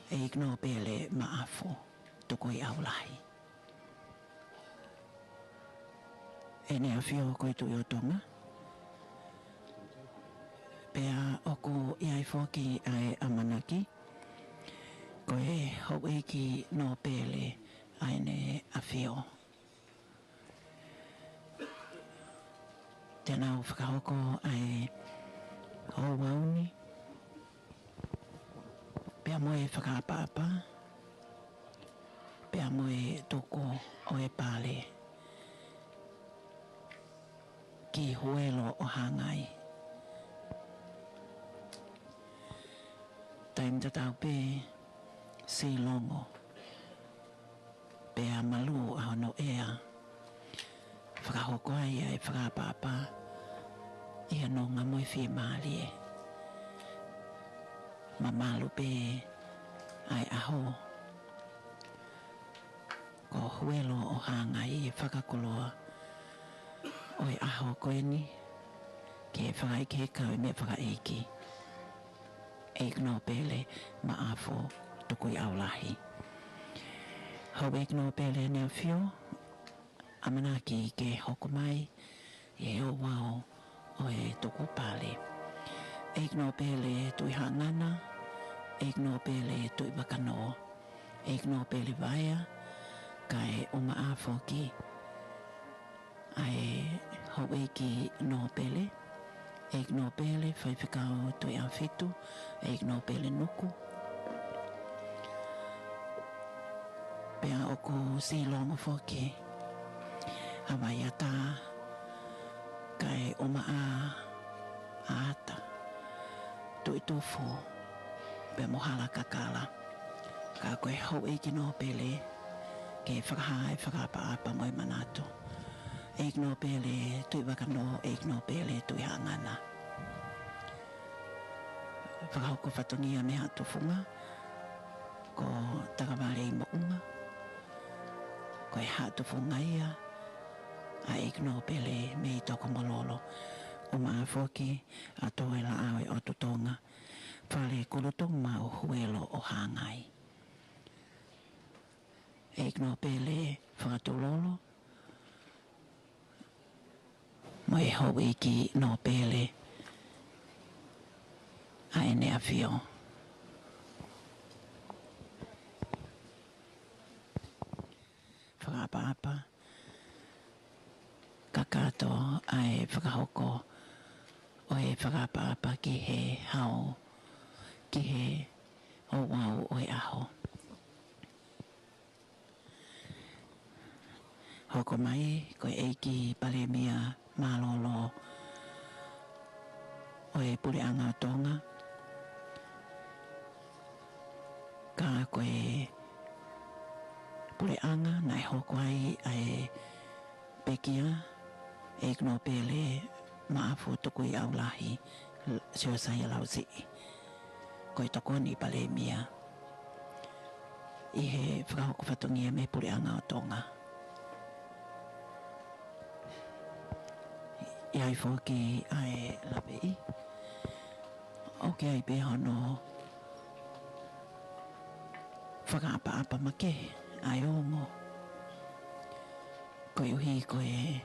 ʻEiki Nōpele Maʻafu Tukuiʻaulahi. ʻEne ʻAfio ko e Tuʻi ʻo Tonga. Pea ʻoku ʻi ai foki ʻa e ʻamanaki, ko e Houʻeiki Nōpele ʻa ʻEne ʻAfio. Te nau fakahoko ʻa e ouau ni, pea mo e fakaʻapaʻapa, pea mo e tuku ʻo e pale ki Huelo ʻo Hangai. Taimi tatau pē, silongo pea malū ʻa hono ʻea, fakahoko ai ʻa e fakaʻapaʻapa ʻi he nonga mo e fiemālie. Mamalu pē ʻa e ʻaho, ko Huelo ʻo Hangai e fakakoloa ʻo e ʻaho ko eni, ke fakaʻeiki he kau meʻa fakaʻeiki, ʻEiki Nōpele Maʻafu Tukuiʻaulahi. Houʻeiki Nōpele ʻEne ʻAfio, ʻamanaki ke hoko mai ʻi he ouau ʻo e tuku pale. ʻEiki Nōpele Tuʻihaʻangana, ʻEiki Nōpele Tuʻivakanō, ʻEiki Nōpele Vaea, kae ʻumaʻā foki ʻa e Houʻeiki Nōpele, ʻEiki Nōpele Faifekau Tuʻiʻāfitu, ʻEiki Nōpele Nuku. Pea ʻoku silongo foki ʻa Vaiata, kae ʻumaʻā ʻa Ata, Tuʻitufu, pea mo Halakakala. Ka ko e Houʻeiki Nōpele ke fakahā e fakaʻapaʻapa mo e manatu, ʻEiki Nōpele Tuʻivakanō, ʻEiki Nōpele Tuʻihaʻangana. Fakahoko fatongia mei Haʻa Tufunga, ko Takavale ʻi Moʻunga, ko e Haʻa Tufunga ia ʻa ʻEiki Nōpele mei Tokomololo, ʻumaʻā foki ʻa Toe Laʻā ʻo e ʻOtu Tonga, Fale Kulutumau Huelo ʻo Hangai. ʻEiki Nōpele Fakatulolo, mo e Houʻeiki Nōpele ʻa ʻEne ʻAfio. Fakaʻapaʻapa, kakato ʻa e fakahoko ʻo e fakaʻapaʻapa ki he hau, ki he ouau ʻo e ʻaho. Hoko mai ko e ʻEiki Palēmia Mālōlō ʻo e Puleʻanga ʻo Tonga, ka ko e puleʻanga naʻe hoko ai ʻa e pekia, ʻEiki Nōpele Maʻafu Tukuiʻaulahi Siosaia Lausiʻi, ko e Tokoni Palēmia, ʻi he fakahoko fatongia mei he Puleʻanga ʻo Tonga. ʻI ai foki ʻa e laveʻi, ʻoku ʻi ai pē hono fakaʻapaʻapa makehe ʻa e ongo Koeʻuhi ko e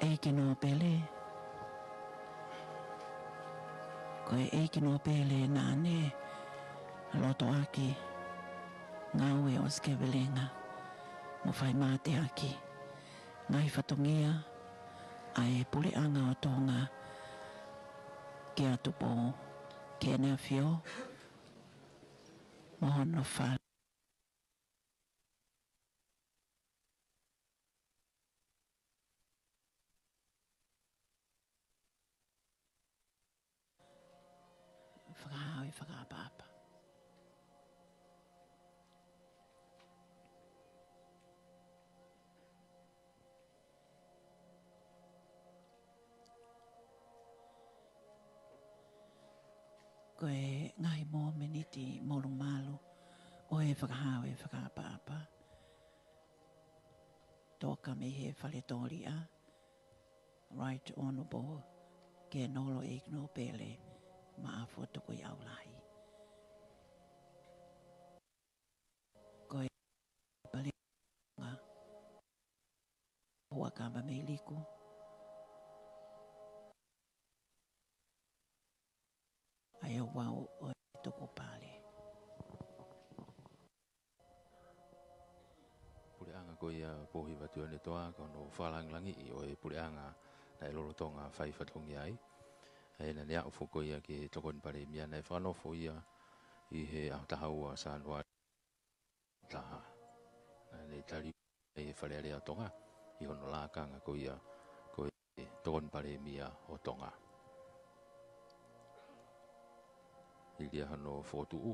ʻEiki Nōpele, ko e ʻEiki Nōpele naʻa ne lotoʻaki ngāue ʻo sikevelenga mo fai mateaki ngaahi fatongia ʻa e Puleʻanga ʻo Tonga kia Tupou Keneafio mo hono fale. Fakahā ʻa e fakaʻapaʻapa. Ko e ngaahi mōmeniti molumalu ʻo e fakahā ʻa e fakaʻapaʻapa. Toka mei he Faletōliʻa, Right Honourable Kenolo ʻEiki Nōpele Maʻafu Tukuʻiʻaulahi. Ko e pale nga Huʻakavameiliku. ʻA ia ʻoku ou ʻo e tuku pale. Puleʻanga ko ia Pōhiva Tuʻiʻonetoa, ko hono fakalāngilangiʻi ʻo e puleʻanga naʻe lolotonga fai fatongia ai. ʻA ia naʻa ne aʻu foki ko ia ki he Tokoni Palēmia, naʻe fakanofo ia ʻi he ʻaho taha ua Sānuali taha. Naʻa ne tali ʻi he Fale Alea ʻo Tonga, ʻi hono lakanga ko ia ko e Tokoni Palēmia ʻo Tonga. Hili ia hono fokotuʻu,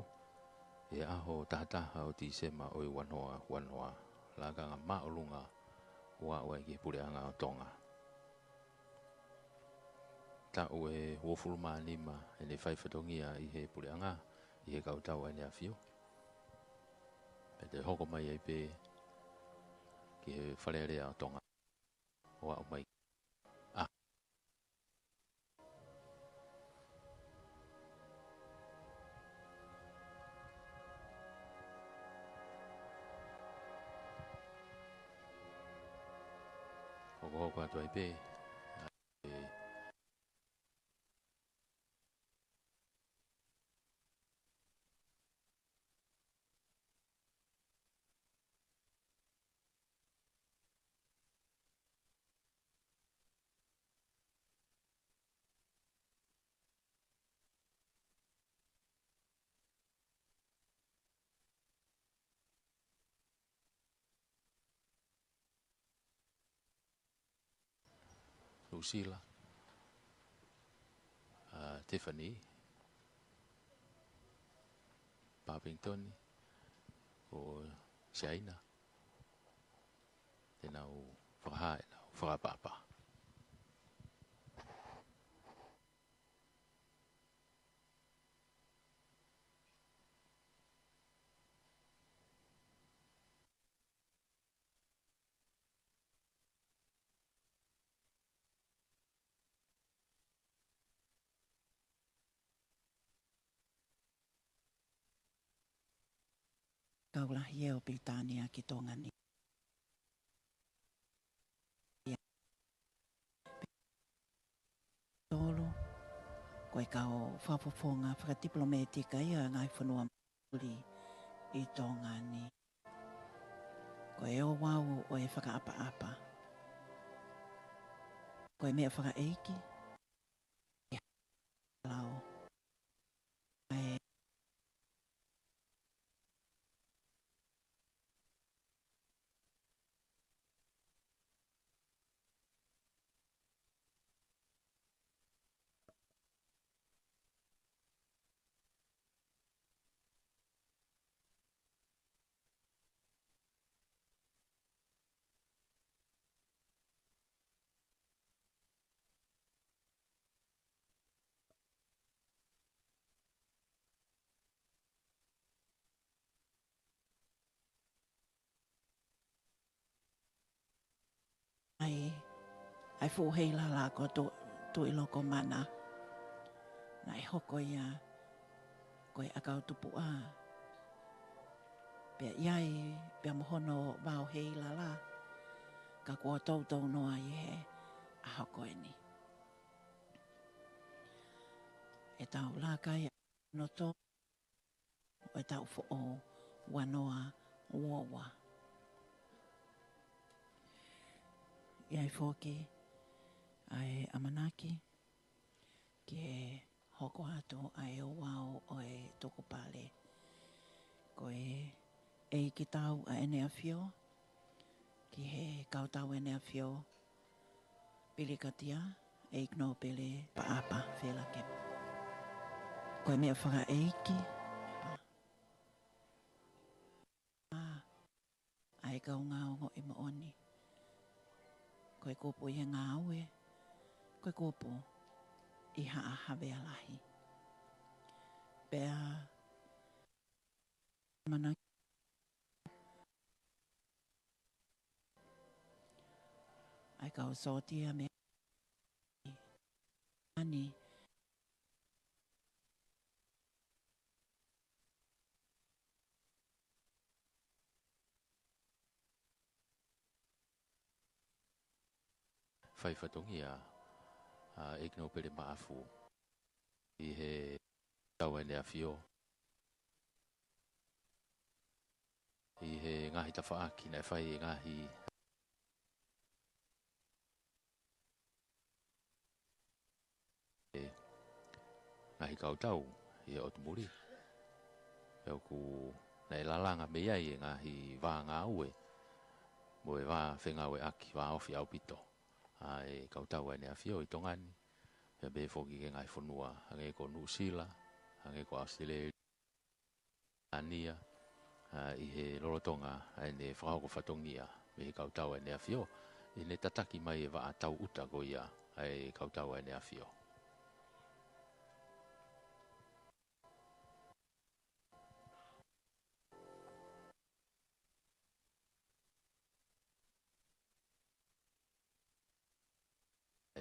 ʻi he ʻaho taha taha ʻo Tīsema ʻo e ua noa ua noa, lakanga māʻolunga ʻo aʻu ai ki he Puleʻanga ʻo Tonga. Taʻu ʻe uofulu mā nima ʻene fai fatongia ʻi he puleʻanga, ʻi he kautau ʻa ʻEne ʻAfio. Pea toe hoko mai ai pē ki he Fale Alea ʻo Tonga ʻo aʻu mai. ʻA. Hokohoko atu ai pē. Nuʻusila, ʻa Tiffany, Papingitoni, ko Siaina, te nau fakahā ʻenau fakaʻapaʻapa. Kau Lahi ʻo Pilitānia ki Tonga ni. Tolu, ko e kau fakafofonga fakatipilōmētika ia ʻa e ngaahi fonua muli ʻi Tonga ni. Ko e ouau ʻo e fakaʻapaʻapa, ko e meʻa fakaʻeiki, ʻe lau ai. ʻAi, ʻai fuʻu heilala ko Tu-, Tuʻilokomana. Naʻe hoko ia ko e ʻakau tupuʻa. Pea ʻi ai pea mo hono vao heilala, ka kuo toutou noa ʻi he ʻaho ko eni. ʻEtau laka ia ʻi hono tō ʻo e taʻu foʻou ua noa ua ua. ʻI ai foki ʻa e ʻamanaki ke hoko atu ʻa e ouau ʻo e tukupale. Ko e ʻEiki Tau ʻa ʻEne ʻAfio, ki he Kautau ʻEne ʻAfio, Pilikatia ʻEiki Nōpele Paʻapa Felake. Ko e meʻa fakaʻeiki, ʻa e kau ngāue ʻi moʻoni. Ko e kupu ʻi he ngāue, ko e kupu ʻi Haʻa Havea Lahi. Pea mana ʻa e kau sōtia mei ani. Fai fatongia ʻa ʻEiki Nōpele Maʻafu ʻi he Kautau ʻEne ʻAfio, ʻi he ngaahi tafaʻaki naʻe fai e ngaahi, e ngaahi kautau ʻi he ʻotu muli. Pea ʻoku naʻe lalanga mei ai e ngaahi vā ngāue mo e vā fengāueʻaki, vā ofi ʻaupito ʻa e Kautau ʻEne ʻAfio ʻi Tonga ni, pea pehē foki ki he ngaahi fonua hangē ko Nuʻusila, hangē ko ʻAositelēlia, ʻAnia, ʻa, ʻi he lolotonga ʻa ʻene fakahoko fatongia mei he Kautau ʻEne ʻAfio, ʻi heʻene tataki mai e vaʻa tauʻuta ko ia ʻa e Kautau ʻEne ʻAfio.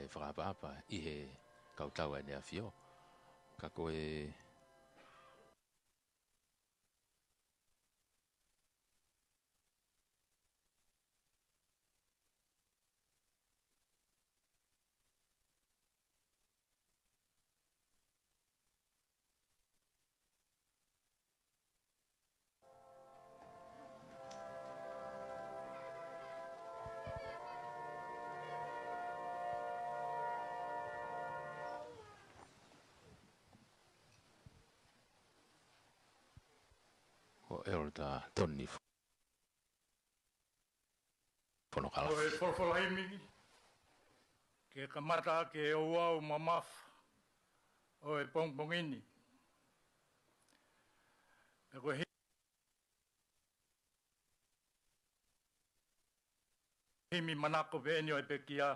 ʻE fakaʻapaʻapa ʻi he Kautau ʻEne ʻAfio, ka ko e Ko Elder Tony Fonokalafi. Ko e folofola himi ke kamata ʻaki e ouau mamafa ʻo e pongipongi ni. Pea ko e himi manako pē eni ʻo e pekia.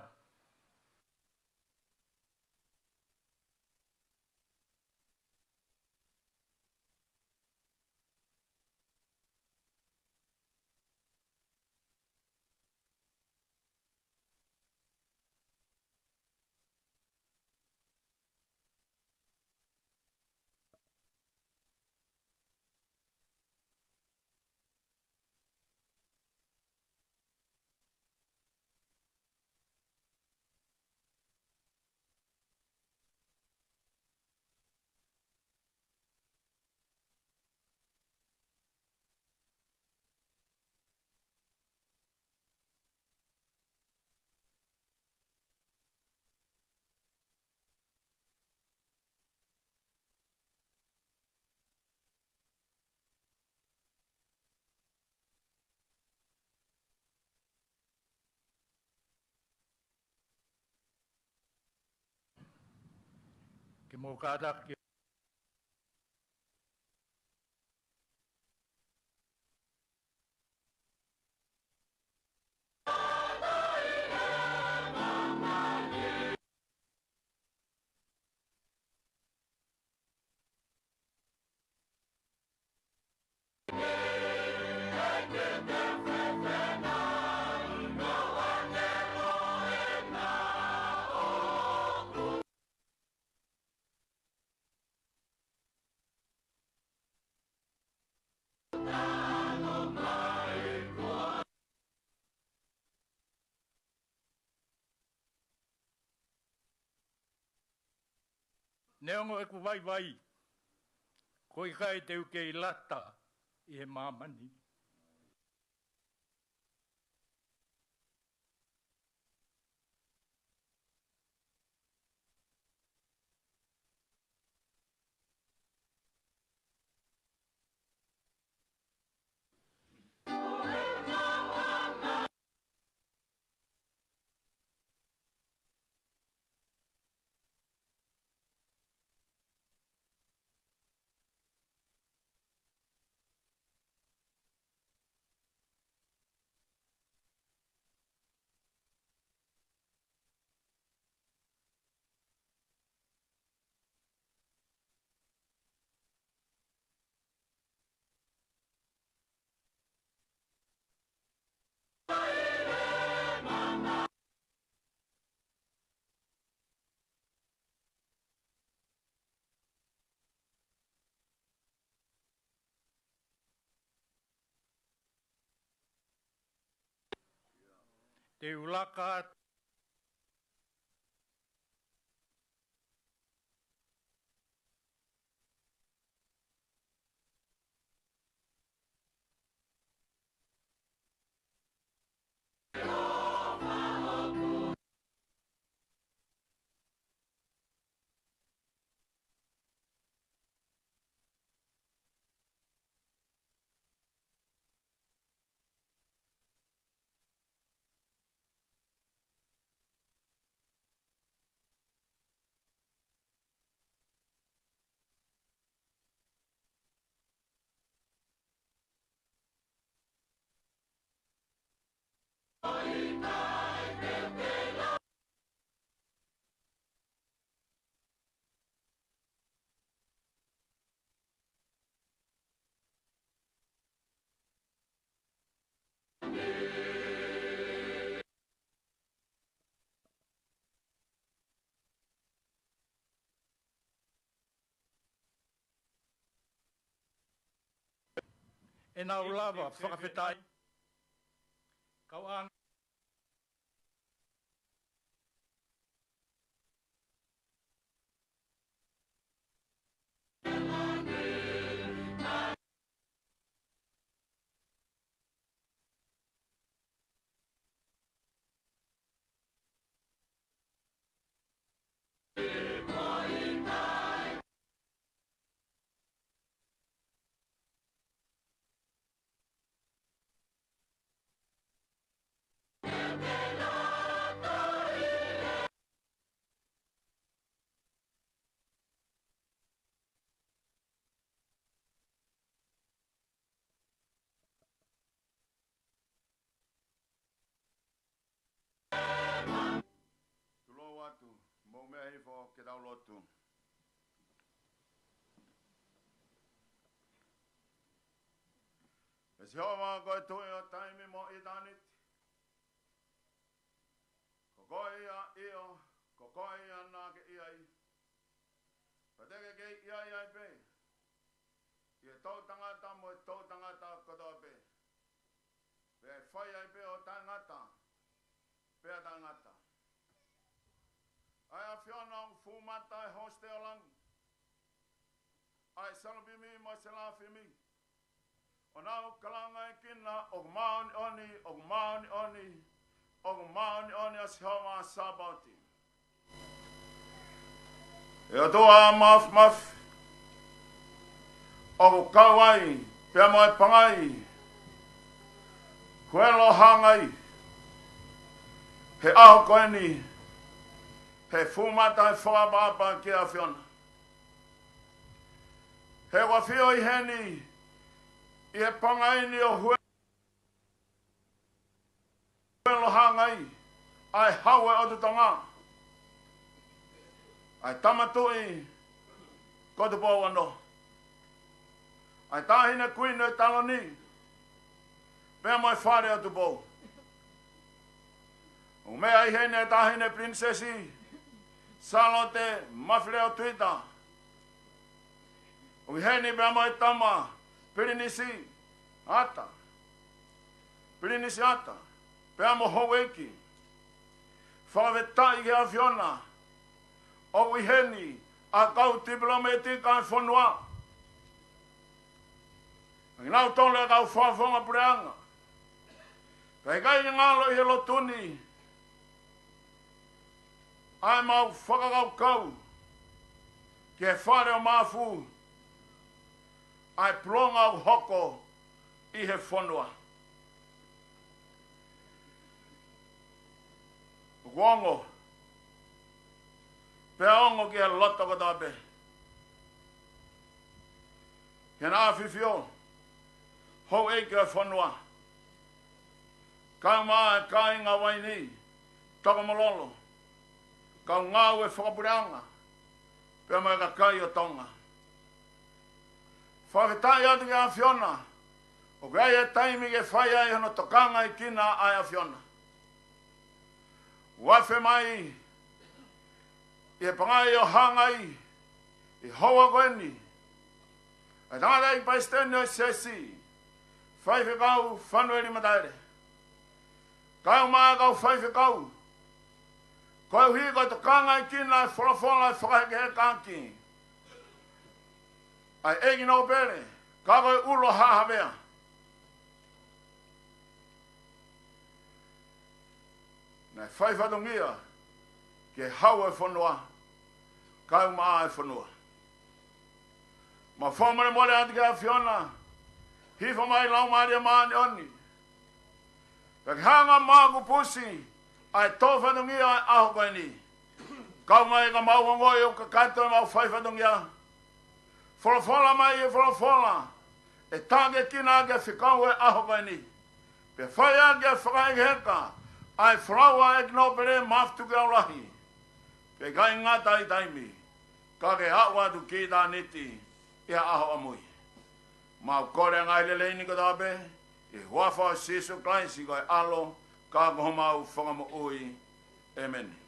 Ke mou kātaki. Neongo ʻeku vaivai, ʻoku ʻikai te u kei lata ʻi he māmani. Te u laka atu. ʻE nau lava fakafetaʻi. Kau ang- Tulou atu, mou meʻa hifo ke tau lotu. ʻE Sihova, ko e Tuʻi ʻo taimi mo ʻitāniti. Ko koe ia ʻio, ko koe ia naʻa ke ʻi ai. Pea te ke kei ʻi ai ai pē ʻi he toʻutangata mo e toʻutangata kotoa pē. Pea ʻe fai ai pē ʻo taʻengata pea taʻengata. ʻA e ʻAfiona, ʻoku fuʻu mata ʻa e hōsite ʻo langi, ʻa e selupimi mo e selafimi, ʻo nau kalanga ʻi kina, ʻoku māʻoniʻoni, ʻoku māʻoniʻoni, ʻoku māʻoniʻoni ʻa Sihova ʻo Sāpaoti. ʻE ʻOtua Māfimafi, ʻoku kau ai pea mo e pangai, huelo hangai, he ʻaho ko eni, he fuʻu mata ʻa e fakaʻapaʻapa ki he ʻAfiona. He ʻoku ʻafio ʻi heni, ʻi he pangai ni ʻo hue- huelo hangai, ʻa e Hau ʻo e ʻOtu Tonga, ʻa e Tama Tuʻi ko Tupou Ono, ʻa e Taʻahine Kuini ʻo e Taloni, pea mo e Fale ʻo Tupou. ʻOku meʻa ʻi heni ʻa e Taʻahine Pilinisesi Sālote Mafileʻo Tuita. ʻOku ʻi heni pea mo e Tama Pilinisi Ata, Pilinisi Ata, pea mo Houʻeiki. Fakafetaʻi ki he ʻAfiona, ʻoku ʻi heni ʻa e kau tipilōmētika ʻa e fonua, ʻa kinautolu ʻa e kau fakafofonga puleʻanga. Pea ʻikai ke ngalo ʻi he lotu ni ʻa ʻemau fakakaukau ki he fale ʻo Mafu, ʻa e pulonga ʻoku hoko ʻi he fonua. ʻOku ongo, pea ongo ki he loto kotoa pē, ki Heʻene ʻAfio, houʻeiki ʻo e fonua, kae ʻumaʻā e kāinga Vaini, Tokomololo, kau ngāue fakapuleʻanga, pea mo e kakai ʻo Tonga. Fakafetaʻi atu ki he ʻAfiona, ʻoku ʻi ai e taimi ke fai ai hono tokangaekina ʻa e ʻAfiona. ʻOku afe mai ʻi he pangai ʻo Hāngai ʻi he houa ko eni, ʻa e tangataʻeiki palesiteni ʻo e siasi, Faifekau Fanueli Mataele, kae ʻumaʻā e kau faifekau, koeʻuhi ko e tokangaekina e folofola ʻo e fakahekeheka ʻaki ʻa e ʻEiki Nōpele, ka ko e ʻulu ʻo Haʻa Havea. Naʻe fai fatongia ki he hau ʻo e fonua, kae ʻumaʻā e fonua. Mau fakamolemole atu ki he ʻAfiona, hifo mai Laumālie Māʻoniʻoni, pea ke hanga ʻo makupusi ʻa e tō fatongia ʻo e ʻaho ko eni. Kae ʻumaʻā ka mau ongoʻi ʻoku kakato ʻemau fai fatongia, folofola mai e folofola ʻe tākiekina ʻaki e fekau ʻo e ʻaho ko eni, pea fai ʻaki e fakahekeheka ʻa e folau ʻa e ʻEiki Nōpele Mafi Tukuʻiau Lahi. Pea ʻikai ngata ʻi taimi, ka ke aʻu atu ki ʻitāniti ʻi ha ʻaho ʻamui. Mau kole ʻa e ngaahi lelei ni kotoa pē ʻi he huafa ʻo Sīsū Kalaisi ko e ʻAlo, ka ko homau Fakamoʻui. ʻĒmeni.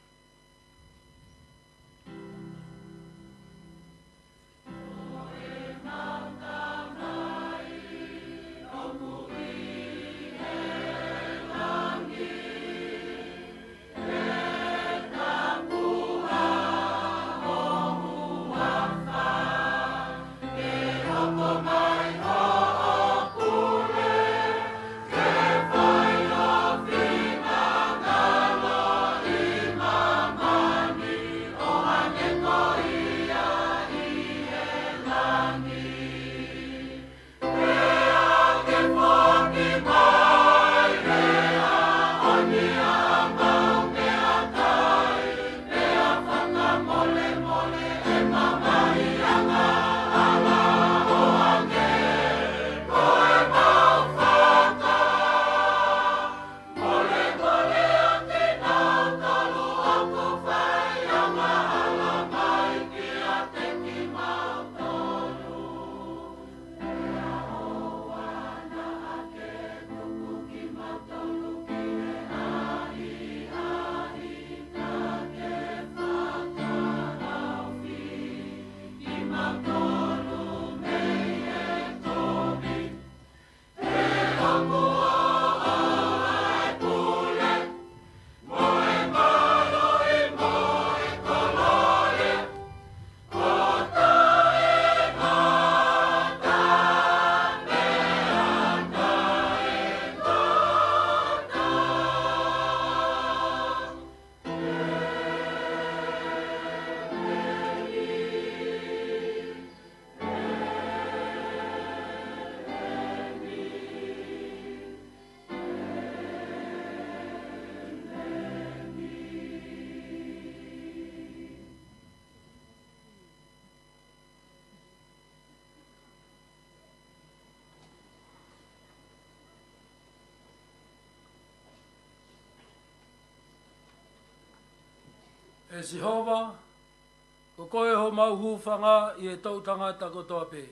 ʻE Sihova, ko koe homau hūfanga ʻi he toʻutangata kotoa pē.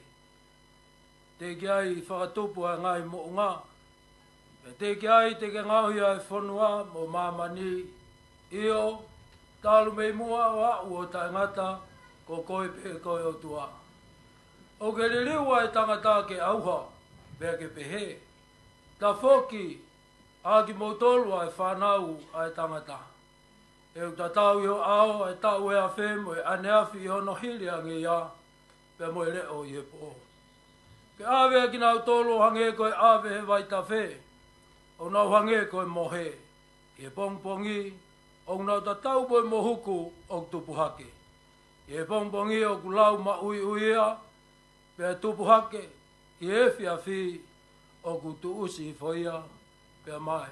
Teʻeki ai fakatupu ʻa e ngaahi moʻunga, pea teʻeki ai te ke ngaohi ʻa e fonua mo māmani. ʻIo, talu mei muʻa ʻo aʻu ʻo taʻengata, ko koe pē ko e ʻOtua. ʻOku ke liliu ʻa e tangata ke ʻauha, pea ke pehē: Tafoki, ʻa kimoutolu ʻa e fānau ʻa e tangata. ʻE ʻoku tatau ʻi ho ʻao ʻa e taʻu ʻe afe mo e ʻaneafi ʻi hono hili ange ia, pea mo e leʻo ʻi he pō. Ke ʻave ʻa kinautolu ʻo hangē ko e ʻave he vaitafe, ʻo nau hangē ko e mohe. ʻI he pongipongi ʻoku nau tatau mo e mohuku ʻoku tupu hake. ʻI he pongipongi ʻoku lau maʻuiʻui ia, pea tupu hake. ʻI he efiafi ʻoku tuʻusi hifo ia pea mae.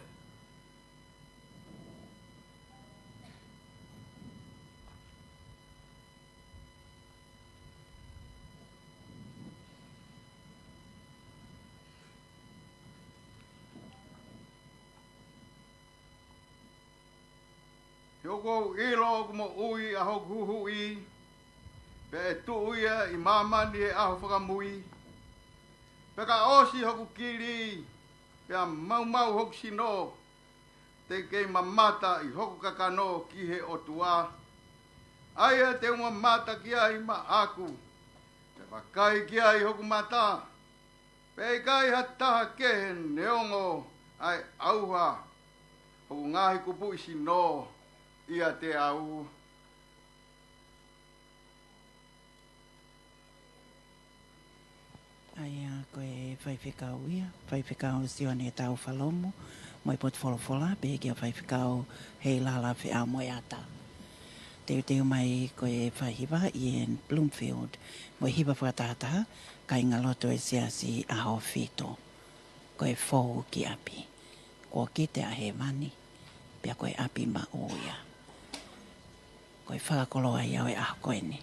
He ʻoku ou ʻilo ʻoku moʻui ʻa hoku Huhuʻi, pea ʻe tuʻu ia ʻi māmani he ʻaho fakamui. Pea ka ʻosi hoku kili, pea maumau hoku sino, te u kei mamata ʻi hoku kakano ki he ʻOtua, ʻa ia te u mamata ki ai maʻaku, pea vakai ki ai hoku mata. Pea ʻikai ha taha kehe neongo ʻa e ʻauha hoku ngaahi kupuʻi sino ʻiate au. ʻA ia ko e faifekau ia, faifekau Sione Taufalomu, mo e potu folofola, pea ki he faifekau Heilala Feʻamoeata. Teuteu mai ko e fai hiva ʻa Ian Bloomfield, mo e hiva fakatahataha, Kāingalotu ʻo e Siasi ʻAhofitu. Ko e fou ki ʻapi. Kuo kite ʻa hēvani, pea ko e ʻapi maʻu ia. Ko e fakakoloa ia ʻo e ʻaho ko eni.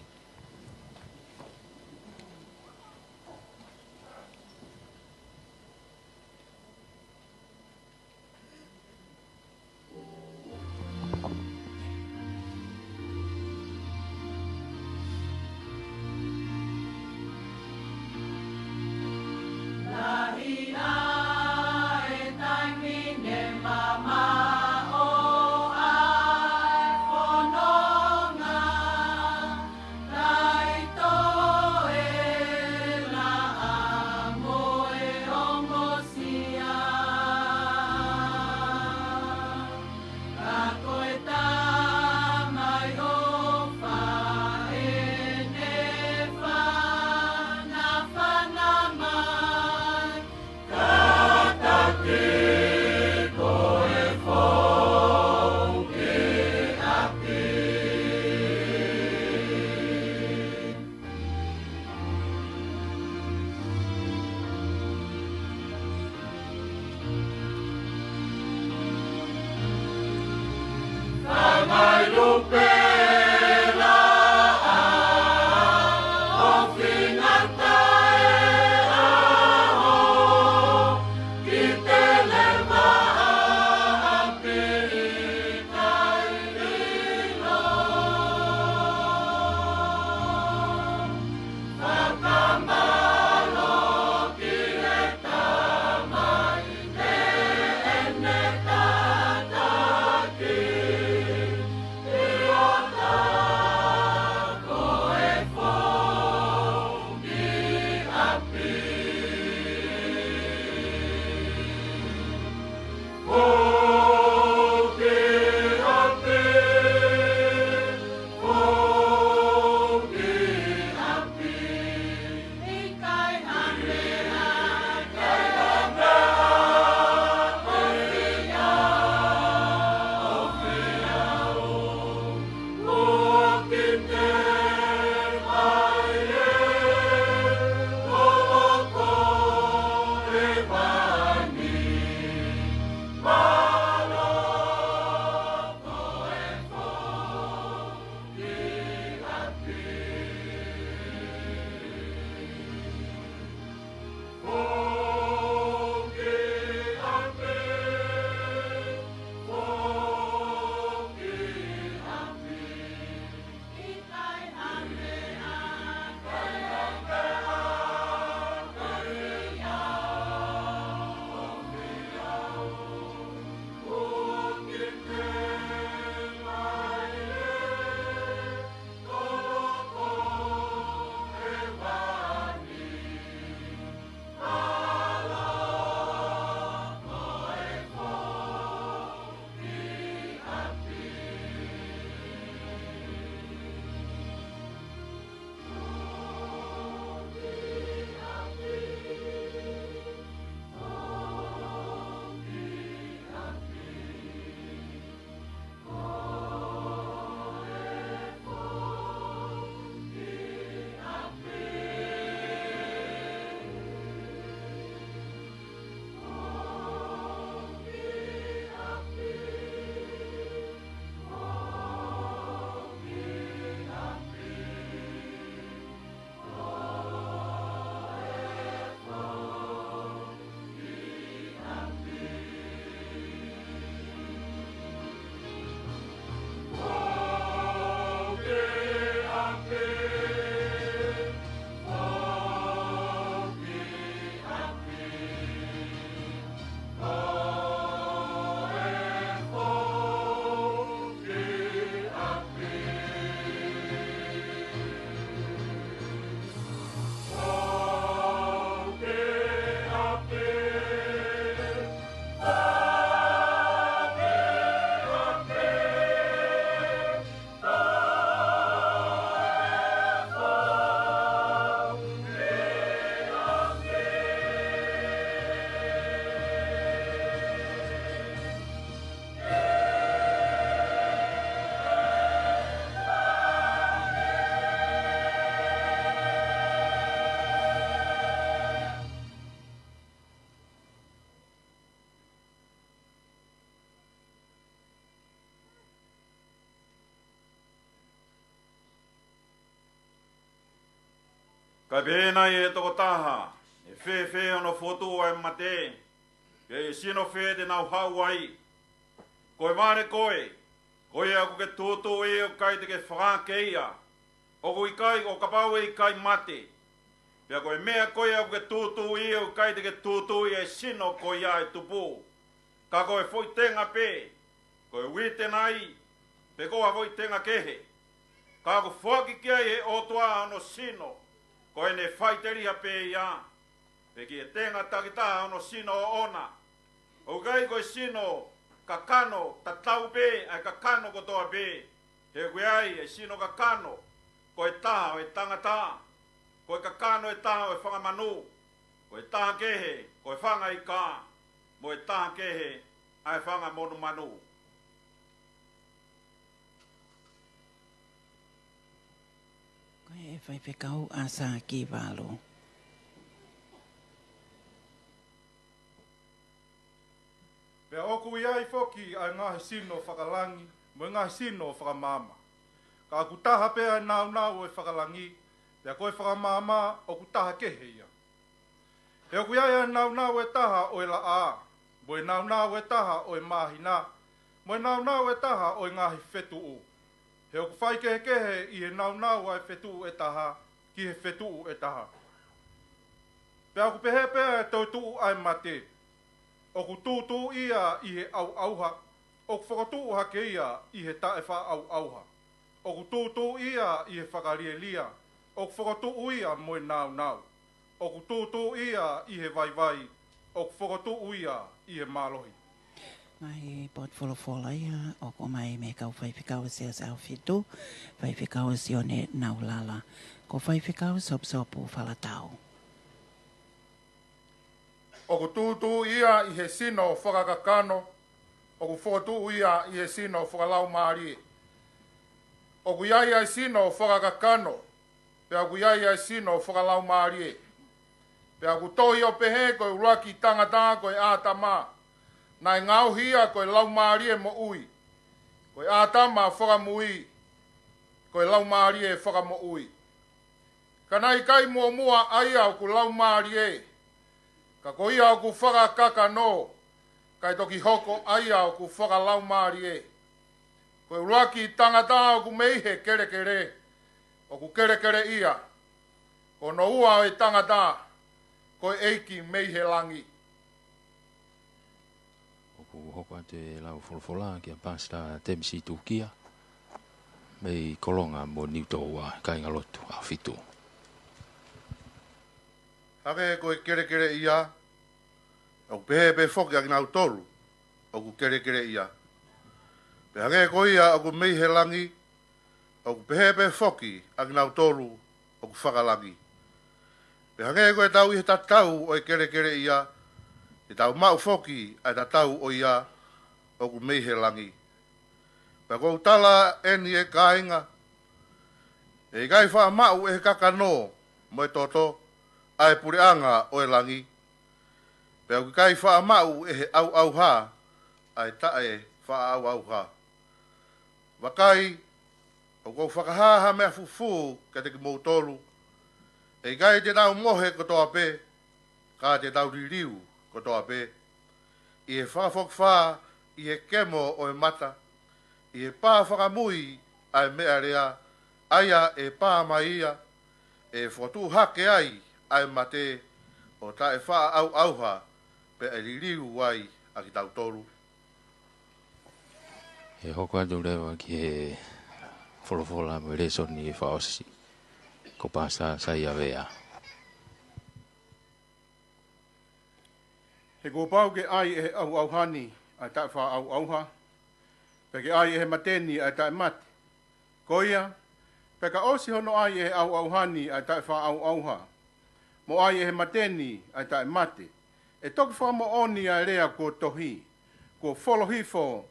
Kae pehē nai ʻe he tokotaha, ʻE fēfē hono fokotuʻu ʻa e mate, pea ʻi he sino fē te nau haʻu ai? Ko e vale koe, ko ia ʻoku ke tūtuuʻi ʻoku ʻikai te ke fakaake ia, ʻoku ʻikai ʻo kapau ʻe ʻikai mate. Pea ko e meʻa ko ia ʻoku ke tūtuuʻi ʻoku ʻikai te ke tūtuuʻi ʻa e sino ko ia ʻe tupu, ka ko e foʻi tenga pē, ko e uite nai, pe ko ha foʻi tenga kehe. Ka ʻoku foaki ki ai ʻe he ʻOtua hono sino, ko ʻene faʻiteliha pē ia, pe ki he tenga takitaha hono sino ʻoʻona. ʻOku ʻikai ko e sino kakano tatau pē ʻa e kakano kotoa pē, he ʻoku ʻi ai ʻa e sino kakano ko e taha ʻo e tangata, ko e kakano ʻe taha ʻo e fanga manu, ko e taha kehe ko e fanga ika, mo e taha kehe ʻa e fanga monumanu. Ko e faifekau ʻAsa Kivalu. Pea ʻoku ʻi ai foki ʻa e ngaahi sino fakalangi, mo e ngaahi sino fakamaama. Ka ʻoku taha pē ʻa e nāunau ʻo e fakalangi, pea ko e fakamaama ʻoku taha kehe ia. He ʻoku ʻi ai ʻa e nāunau ʻe taha ʻo e laʻā, mo e nāunau ʻe taha ʻo e māhina, mo e nāunau ʻe taha ʻo e ngaahi fetuʻu. He ʻoku faikehekehe ʻi he nāunau ʻa e fetuʻu ʻe taha ki he fetuʻu ʻe taha. Pea ʻoku pehē pē ʻa e toetuʻu ʻa e mate, ʻoku tūtuuʻi ia ʻi he ʻauʻauha, ʻoku fokotuʻu hake ia ʻi he taʻefaʻaʻauʻauha. ʻOku tūtuuʻi ia ʻi he fakalielia, ʻoku fokotuʻu ia mo e nāunau. ʻOku tūtuuʻi ia ʻi he vaivai, ʻoku fokotuʻu ia ʻi he mālohi. Ngaahi potu folofola ia ʻoku ʻomai mei he kau faifekau Siaosi ʻAhofitu, faifekau Sione Naulala. Ko Faifekau Sopusopu Falatau. ʻOku tūtuuʻi ia ʻi he sino fakakakano, ʻoku fokotuʻu ia ʻi he sino fakalaumālie. ʻOku ʻi ai ʻa e sino fakakakano, pea ʻoku ʻi ai ʻa e sino fakalaumālie. Pea ʻoku tohi ʻo pehē ko e ʻuluaki tangata ko e ʻĀtama, naʻe ngaohi ia ko e laumālie moʻui. Ko e ʻĀtama fakamui, ko e laumālie fakamoʻui. Ka naʻe ʻikai muʻomuʻa ʻa ia ʻoku laumālie, ka ko ia ʻoku fakakakano, kae toki hoko ʻa ia ʻoku fakalaumālie. Ko e ʻuluaki tangata ʻoku mei he kelekele, ʻoku kelekele ia. Ko hono ua ʻo e tangata, ko e ʻEiki mei he langi. ʻOku hoko atu e lau folofola kia Pastor Temisi Tukia, mei Kolonga mo Niutōua, kāingalotu ʻAhofitu. Hangē ko e kelekele ia, ʻoku pehē pē foki ʻa kinautolu ʻoku kelekele ia. Pea hangē ko ia ʻoku mei he langi, ʻoku pehē pē foki ʻa kinautolu ʻoku fakalangi. Pea hangē ko ʻetau ʻi he tatau ʻo e kelekele ia, te tau maʻu foki ʻa e tatau ʻo ia ʻoku mei he langi. Pea ʻoku ou tala eni ʻe kāinga, ʻe ʻikai faʻa maʻu ʻe he kakano mo e toto ʻa e puleʻanga ʻo e langi. Pea ʻoku ʻikai faʻa maʻu ʻe he ʻauʻauha ʻa e taʻefaʻaʻauʻauha. Vakai, ʻoku ou fakahā ha meʻa fufū kiate kimoutolu, ʻe ʻikai te tau mohe kotoa pē, ka te tau liliu kotoa pē. ʻI he fakafokifā, ʻi he kemo ʻo e mata, ʻi he pā fakamui ʻa e meʻalea, ʻa ia ʻe pā mai ia, ʻe fokotuʻu hake ai ʻa e mate ʻo taʻefaʻaʻauʻauha, pea ʻe liliu ai ʻa kitautolu. ʻE hoko atu leva ki he folofola mo e lēsoni fakaʻosi, ko Pastor Saia Vea. He kuo pau ke ʻai ʻe he ʻauʻauha ni ʻa e taʻefaʻaʻauʻauha, pea ke ʻai ʻe he mate ni ʻa e taʻemate. Ko ia, pea ka ʻosi hono ʻai ʻe he ʻauʻauha ni ʻa e taʻefaʻaʻauʻauha, mo ʻai ʻe he mate ni ʻa e taʻemate, ʻe toki fakamoʻoni ʻa e lea kuo tohi, kuo folo hifo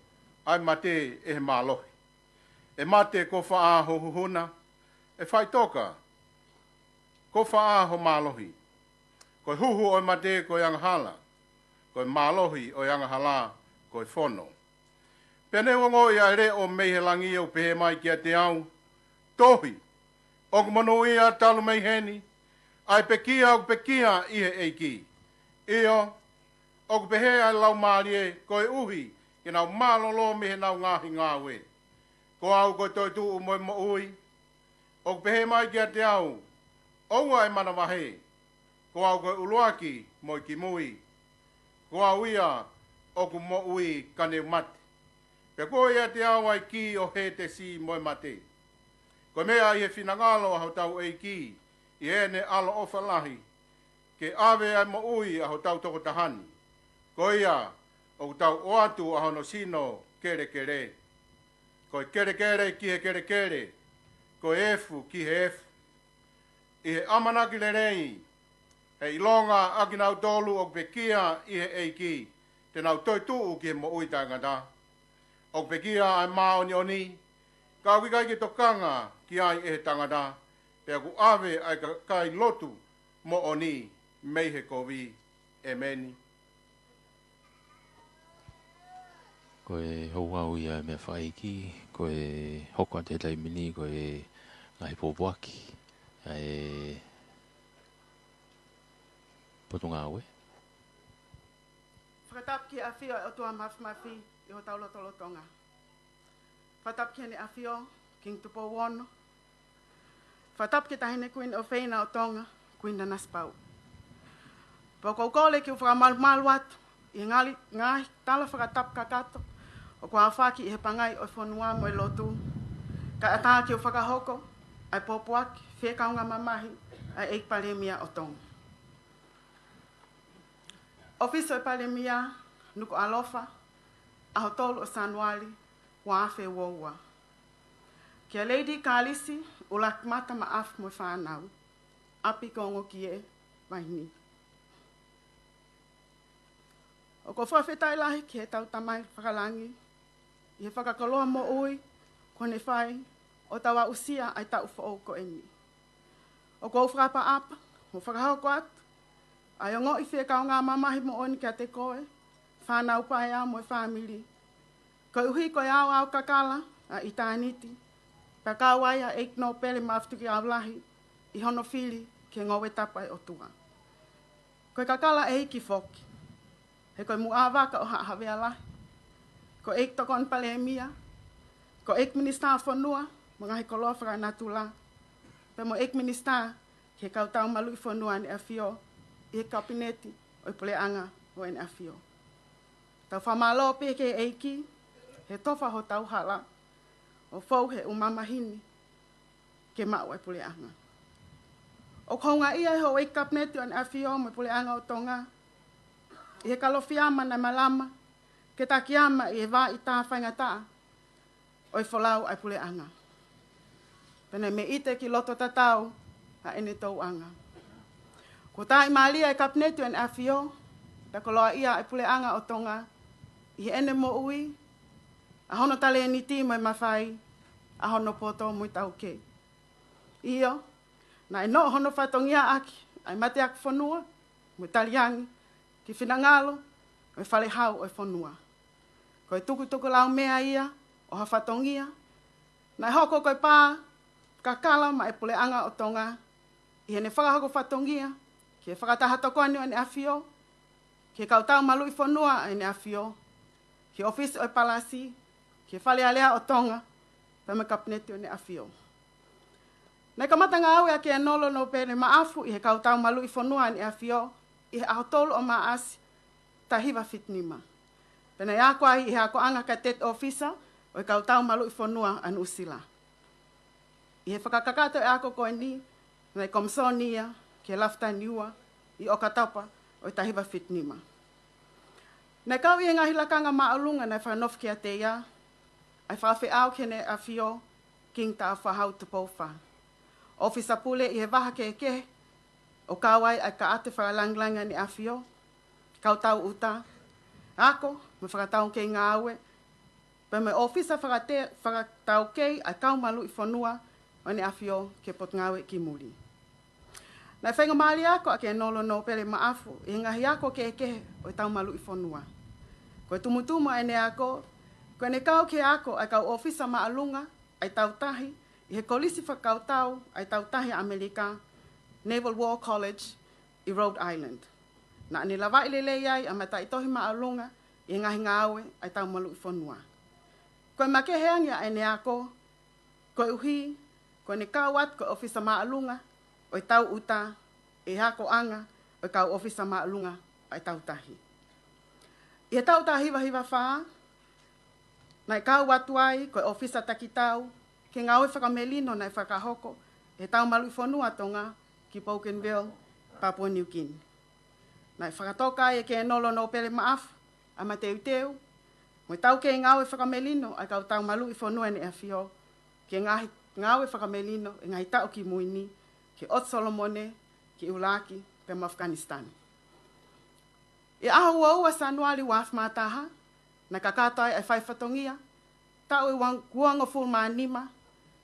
ʻa e mate ʻe he mālohi. ʻE mate, ko fē ho huhuna? ʻE faʻitoka, ko fē ho mālohi? Ko e huhu ʻo e mate ko e angahala, ko e mālohi ʻo e angahala ko e fono. Pea ne u ongoʻi ʻa e leʻo mei he langi ʻo pehē mai kiate au, Tohi, ʻoku monūʻia talu mei heni, ʻa e pekia ʻoku pekia ʻi he ʻEiki. ʻIo, ʻoku pehē ʻa e Laumālie, koeʻuhi ke nau mālōlō mei heʻenau ngaahi ngāue. Ko au ko e toetuʻu mo e moʻui, ʻoku pehē mai kiate au, ʻoua ʻe manavahē, ko au ko e ʻuluaki mo e kimui. Ko au ia ʻoku moʻui ka neu mate. Pea kuo ʻiate au ʻa e kī ʻo Hētesi mo e mate. Ko e meʻa ʻi he finangalo ʻa hotau ʻEiki, ʻi heʻene ʻaloʻofa lahi, ke ʻave ʻa e moʻui ʻa hotau tokotaha ni. Ko ia, ʻoku tau ʻoatu ʻa hono sino kelekele. Ko e kelekele ki he kelekele, ko e efu ki he efu. ʻI he ʻamanaki lelei, he ʻilonga ʻa kinautolu ʻoku pekia ʻi he ʻEiki, te nau toetuʻu ki he moʻui taʻengata. ʻOku pekia ʻa e māʻoniʻoni, ka ʻoku ʻikai ke tokanga ki ai ʻe he tangata, pea ʻoku ʻave ʻa e kakai lotu moʻoni mei he kovi. ʻEmeni. Ko e houhau ia e meʻa fakaʻeiki, ko e hoko atu he taimi ni, ko e ngaahi pōpoaki ʻa e Potungāue. Fakatapu ki he ʻafio ʻa e ʻOtua Māfimafi ʻi hotau lotolotonga. Fakatapu ki Heʻene ʻAfio, Kingi Tupou Ono. Fakatapu ki he Taʻahine Kuini ʻofeina ʻo Tonga, Kuini Nanasipauʻu. Pea ʻoku ou kole ke u fakamalumalu atu ʻi he ngali, ngaahi tala fakatapu kakato ʻoku aofaki ʻi he pangai ʻo e fonua mo e lotu, kae ʻatā ke u fakahoko ʻa e pōpoaki fie kaungā mamahi ʻa e ʻEiki Palēmia ʻo Tonga. ʻOfisi ʻo e Palēmia, Nukuʻalofa, ʻaho tolu ʻo Sānuali, ua afe ua ua. Kia Lady Kalisi ʻUluakimata Maʻafu mo e fānau, ʻapi ko Ongokie, Vaini. ʻOku ou fakafetaʻi lahi ki heʻetau Tamai Fakalangi, ʻi he fakakoloa moʻui kuo ne fai ʻo tau aʻusia ʻa e taʻu foʻou ko eni. ʻOku ou fakaʻapaʻapa mo fakahoko atu ʻa e ongoʻi fie kaungā mamahi moʻoni kiate koe, fānau paea mo e fāmili. Koeʻuhi ko e aoao kakala ʻa ʻitāniti, pea kau ai ʻa e ʻEiki Nōpele Maʻafu Tuʻi Aulahi ʻi hono fili ki he ngoue tapa ʻo e ʻOtua. Ko e kakala ʻeiki foki, he ko e muʻa vaka ʻo Haʻa Havea Lahi, ko e ʻEiki Tokoni Palēmia, ko e ʻEiki Minisitā Fonua mo e Ngaahi Koloa Fakanatula, pea mo e ʻEiki Minisitā ki he Kautau Maluʻi Fonua ʻa ʻEne ʻAfio, ʻi he Kapineti ʻo e Puleʻanga ʻo ʻEne ʻAfio. Tau fakamālō pē ki he ʻEiki, he tofa hotau hala, ʻo fou he ʻū mamahi ni ke maʻu ʻa e Puleʻanga. ʻOku houngaʻia ʻa e houʻeiki Kapineti ʻo ʻEne ʻAfio mo e Puleʻanga ʻo Tonga, ʻi he kalofiama naʻe malama ke takiama ʻi he vaʻa ʻita faingataʻa ʻo e folau ʻa e Puleʻanga. Pea naʻe meʻite ki loto tatau ʻa ʻene touʻanga. Kuo tāʻimālie ʻa e Kapineti ʻo ʻEne ʻAfio, pea koloaʻia ʻa e Puleʻanga ʻo Tonga, ʻi heʻene moʻui, ʻa hono talēniti mo e mafai, ʻa hono poto mo e taukei. ʻIo, naʻe noʻo hono fatongia ʻaki ʻa e mateakifonua mo e taliangi ki he finangalo ʻo e falehau ʻo e fonua. Ko e tukutukulaumea ia ʻo ha fatongia naʻe hoko ko e pā kakala maʻa e Puleʻanga ʻo Tonga, ʻi heʻene fakahoko fatongia ki he Fakataha Tokoni ʻo ʻEne ʻAfio, ki he Kautau Maluʻi Fonua ʻa ʻEne ʻAfio, ki he ʻOfisi ʻo e Palasi, ki he Fale Alea ʻo Tonga, pea mo e Kapineti ʻo ʻEne ʻAfio. Naʻe kamata ngāue ʻa Kenolo Nōpele Maʻafu ʻi he Kautau Maluʻi Fonua ʻa ʻEne ʻAfio ʻi he ʻaho tolu ʻo Maʻasi, taha hiva fitu nima. Pea naʻe ako ai ʻi he akoʻanga Cadet Officer ʻo e Kautau Maluʻi Fonua ʻa Nuʻusila. ʻI he fakakakato ʻo e ako ko eni, naʻe komisoni ia ki he Lafitani Ua ʻi ʻOkatopa ʻo e taha hiva fitu nima. Naʻe kau ʻi he ngaahi lakanga māʻolunga naʻe fakanofo kiate ia, ʻa e fakafeʻao ki Heʻene ʻAfio Kingi Tāufaʻāhau Tupou Fā, ʻofisa pule ʻi he vaha kehekehe ʻo kau ai ʻa e kaʻate fakalāngilangi ʻa ʻEne ʻAfio, kautau ʻuta, ako mo e fakataukei ngāue, pea mo e ʻōfisa fakate-, fakataukei ʻa e kau maluʻi fonua ʻo ʻEne ʻAfio ki he Potungāue ki Muli. Naʻe faingamālie ako ʻa Kenolo Nōpele Maʻafu ʻi he ngaahi ako kehekehe ʻo e tau maluʻi fonua. Ko e tumutumu ʻa ʻene ako, ko ʻene kau ki he ako ʻa e kau ʻōfisa māʻolunga ʻa e Tautahi ʻi he Kolisi Fakakautau ʻa e Tautahi ʻa ʻAmelika, Naval War College ʻi Rhode Island. Naʻa ne lavaʻi lelei ai ʻa e mataʻitohi māʻolunga ʻi he ngaahi ngāue ʻa e tau maluʻi fonua. Ko e makehe ange ʻa ʻene ako, koeʻuhi ko ʻene kau atu ko e ʻōfisa māʻolunga ʻo e tau ʻuta ʻi he akoʻanga ʻo e kau ʻōfisa māʻolunga ʻa e tau tahi. ʻI he taʻu taha hiva hiva fā, naʻe kau atu ai ko e ʻōfisa takitau ki he ngāue fakamelino naʻe fakahoko ʻe he tau maluʻi fonua ʻa Tonga ki Bougainville, Papua New Guinea. Naʻe fakatoka ai ʻe Kēnolo Nōpele Maʻafu ʻa e mateuteu mo e taukei ngāue fakamelino ʻa e kau tau maluʻi fonua ʻEne ʻAfio ki he ngaahi ngāue fakamelino ʻi he ngaahi taʻu kimui ni ki he ʻOtu Solomone, ki ʻIulaki, pea mo ʻAfikanisitani. ʻI he ʻaho ua ua Sānuali ua afe mā taha, naʻe kakato ai ʻa e fai fatongia taʻu ʻe uang-, uangofulu mā nima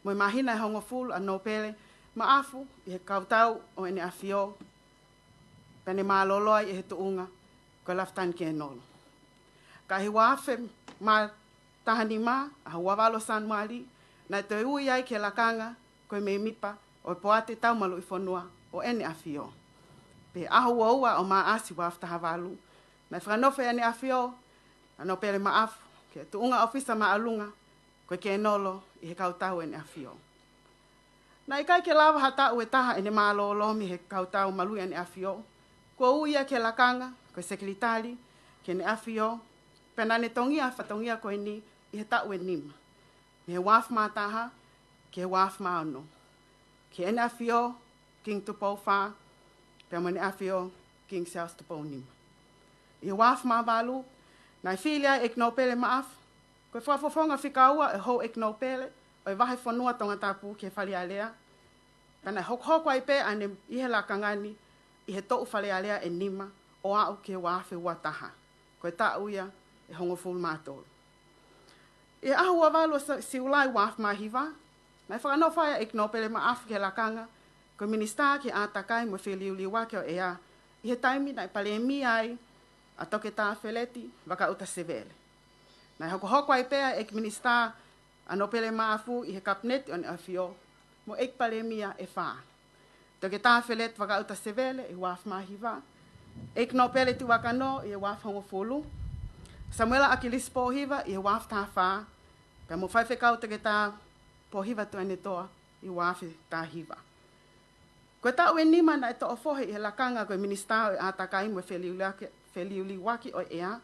mo e māhina ʻe hongofulu ʻa Nōpele Maʻafu ʻi he kau tau ʻo ʻEne ʻAfio, pea ne mālōlō ai ʻi he tuʻunga ko e Lafitani Kēnolo. Ka ʻi he ua afe mā taha nima, ʻaho ua valu Sānuali, naʻe toe ui ai ki he lakanga ko e mēmipa ʻo e Poate Tau Maluʻi Fonua ʻo ʻEne ʻAfio. Pea ʻaho ua ua ʻo Maʻasi ua afe taha valu, naʻe fakanofo ʻe ʻEne ʻAfio ʻa Nōpele Maʻafu ki he tuʻunga ʻōfisa māʻolunga ko e Kēnolo ʻi he kau tau ʻEne ʻAfio. Naʻe ʻikai ke lava ha taʻu ʻe taha ʻene mālōlō mei he kau tau maluʻi ʻEne ʻAfio, kuo ui ia ki he lakanga ko e Sekelitali ki heʻene ʻAfio, pea naʻa ne tongia ʻa e fatongia ko eni ʻi he taʻu ʻe nima, mei he ua afe mā taha ki he ua afe mā ono, ki heʻEne ʻAfio Kingi Tupou Fā, pea mo ʻEne ʻAfio Kingi Siaosi Tupou Nima. ʻI he ua afe mā valu, naʻe fili ai ʻEiki Nōpele Maʻafu ko e fakafofonga fika ua ʻo e Houʻeiki Nōpele ʻo e Vahefonua Tongatapu ki he Fale Alea, pea naʻe hokohoko ai pē ʻene ʻi he lakanga ni ʻi he toʻu Fale Alea ʻe nima ʻo aʻu ki he ua afe ua taha, ko e taʻu ia ʻe hongofulu mā tolu. ʻI he ʻaho ua valu Sa-, Siulai ua afe mā hiva, naʻe fakanofo ai ʻa ʻEiki Nōpele Maʻafu ki he lakanga ko e Minisitā ki he ʻĀtakai mo e Feliuliuaki ʻo e ʻEa, ʻi he taimi naʻe Palēmia ai ʻa Toketā Feleti Vakaʻuta Sevele. Naʻe hokohoko ai pē ʻa e ʻEiki Minisitā ʻa Nōpele Maʻafu ʻi he Kapineti ʻo ʻEne ʻAfio mo e ʻEiki Palēmia ʻe fā. Toketā Feleti Vakaʻuta Sevele ʻi he ua afe mā hiva, ʻEiki Nōpele Tuʻivakanō ʻi he ua afe hongofulu, Samuela ʻAkilisi Pōhiva ʻi he ua afe taha fā, pea mo Faifekau Toketā Pōhiva Tuʻiʻonetoa ʻi he ua afe taha hiva. Ko e taʻu ʻe nima naʻe toʻo fohe ʻi he lakanga ko e Minisitā ʻo e ʻĀtakai mo e Feliuliuaki, Feliuliuaki ʻo e ʻEa,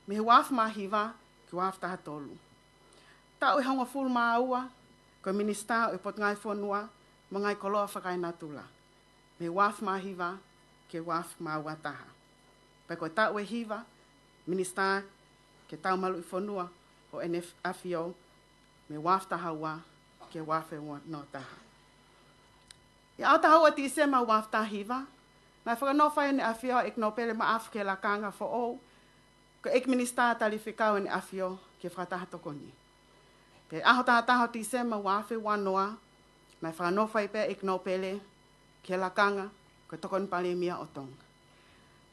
mei he ua afe mā hiva ki he ua afe taha tolu. Taʻu ʻe hongofulu mā ua ko e Minisitā ʻo e Potungāue Fonua mo e Ngaahi Koloa Fakaenatula, mei he ua afe mā hiva ki he ua afe mā ua taha. Pea ko e taʻu ʻe hiva Minisitā ki he Tau Maluʻi Fonua ʻo ʻEne ʻAfio, mei he ua afe taha ua ki he ua afe ua noa taha. ʻI he ʻaho taha ua Tīsema ua afe taha hiva, naʻe fakanofo ai ʻEne ʻAfio ʻEiki Nōpele Maʻafu ki he lakanga foʻou ko e ʻEiki Minisitā Talifekau ʻEne ʻAfio ki he Fakataha Tokoni. Pea ʻaho taha taha ʻo Tīsema ua afe ua noa, naʻe fakanofo ai pē ʻEiki Nōpele ki he lakanga ko e Tokoni Palēmia ʻo Tonga.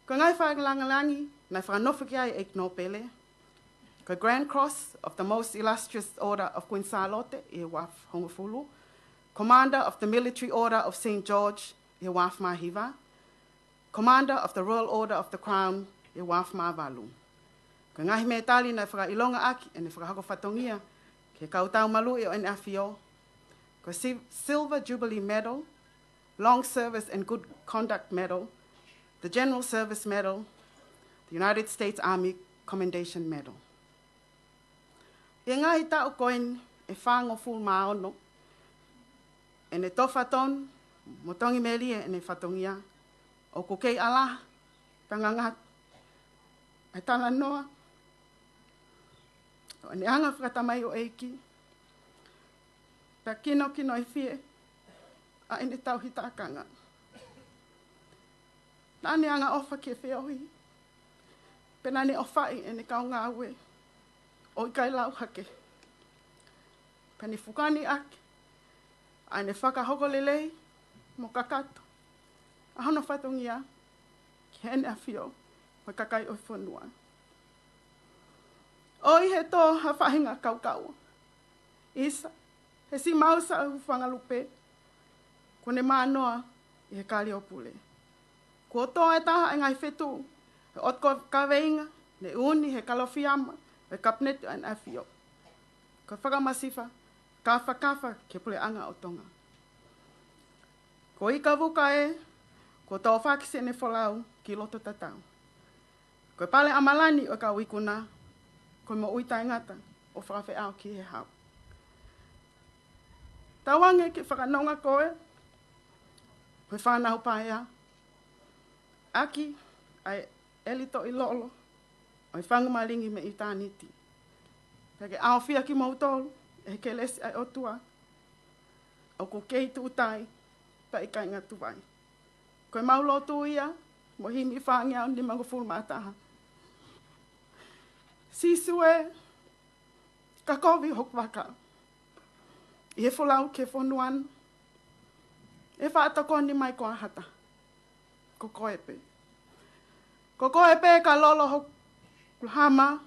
Ko e ngaahi fakalāngilangi naʻe fakanofo ki ai ʻEiki Nōpele, ko e Grand Cross of the Most Illustrious Order of Queen Charlotte ʻi he ua afe hongofulu, Commander of the Military Order of Saint George ʻi he ua afe mā hiva, Commander of the Royal Order of the Crown ʻi he ua afe mā valu. Ko e ngaahi mētali naʻe fakaʻilonga ʻaki ʻene fakahoko fatongia ki he kau tau maluʻi ʻo ʻEne ʻAfio, ko e Sil-, Silver Jubilee Medal, Long Service and Good Conduct Medal, the General Service Medal, the United States Army Commendation Medal. ʻI he ngaahi taʻu ko eni ʻe fāngofulu mā ono ʻene tofa tonu mo tongi melie ʻene fatongia, ʻoku kei ʻalaha pea ngangata ʻa e talanoa ʻo ʻene anga fakatamaioʻeiki, pea kinokinoifie ʻa ʻene tauhi tākanga. Naʻa ne angaʻofa ki he feohi, pea naʻa ne ʻofaʻi ʻene kaungāue ʻo ʻikai lau hake. Pea ne fukani ʻaki ʻa ʻene fakahoko lelei mo kakato ʻa hono fatongia ki heʻene ʻafio mo e kakai ʻo e fonua. ʻOku ʻi he tō ha faʻahinga kaukaua. ʻIsa, he siʻi maʻu saʻu hūfanga lupe, kuo ne mānoa ʻi he Kaliopule. Kuo tō e taha e ngaahi fetuʻu ʻo e ʻotu kaveinga ne ʻuuni he kalofiama ʻo e Kapineti ʻa e ʻAfio. Ko e fakamasifa, kafakafa ki he Puleʻanga ʻo Tonga. Ko Ika Vuka ē, kuo tō fakisi ʻene folau ki loto tatau. Ko e pale ʻa Malani ʻo e kau ikuna, ko e moʻui taʻengata ʻo fakafeʻao ki he hau. Tauange ke fakanonga koe, ko e fānau paea, ʻaki ʻa e ʻelito ʻi lolo ʻo e fangu malingi mei ʻitāniti. Pea ke ʻaofia kimoutolu ʻe he kelesi ʻa e ʻOtua, ʻoku kei tuʻu tai, pea ʻikai ngata ai. Ko e mau lotu ia, mo e himi fāngeau nimangofulu mā taha. Sīsū ē, ka kovi hoku vaka ʻi he folau ki he fonua na, ʻe faʻatokoni mai koā ha taha? Ko koe pē. Ko koe pē ka lolo hoku hama,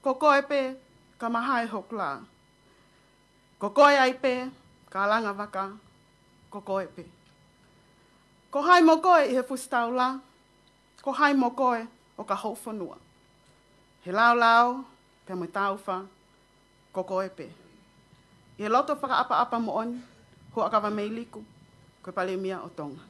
ko koe pē ka mahae hoku lā. Ko koe ai pē ka langa vaka, ko koe pē. Ko hai mo koe ʻi he fusi taula, ko hai mo koe ʻo ka hou fonua. He laolao, pea mo e taufa, ko koe pē. ʻI he loto fakaʻapaʻapa moʻoni, Huʻakavameiliku, ko e Palēmia ʻo Tonga.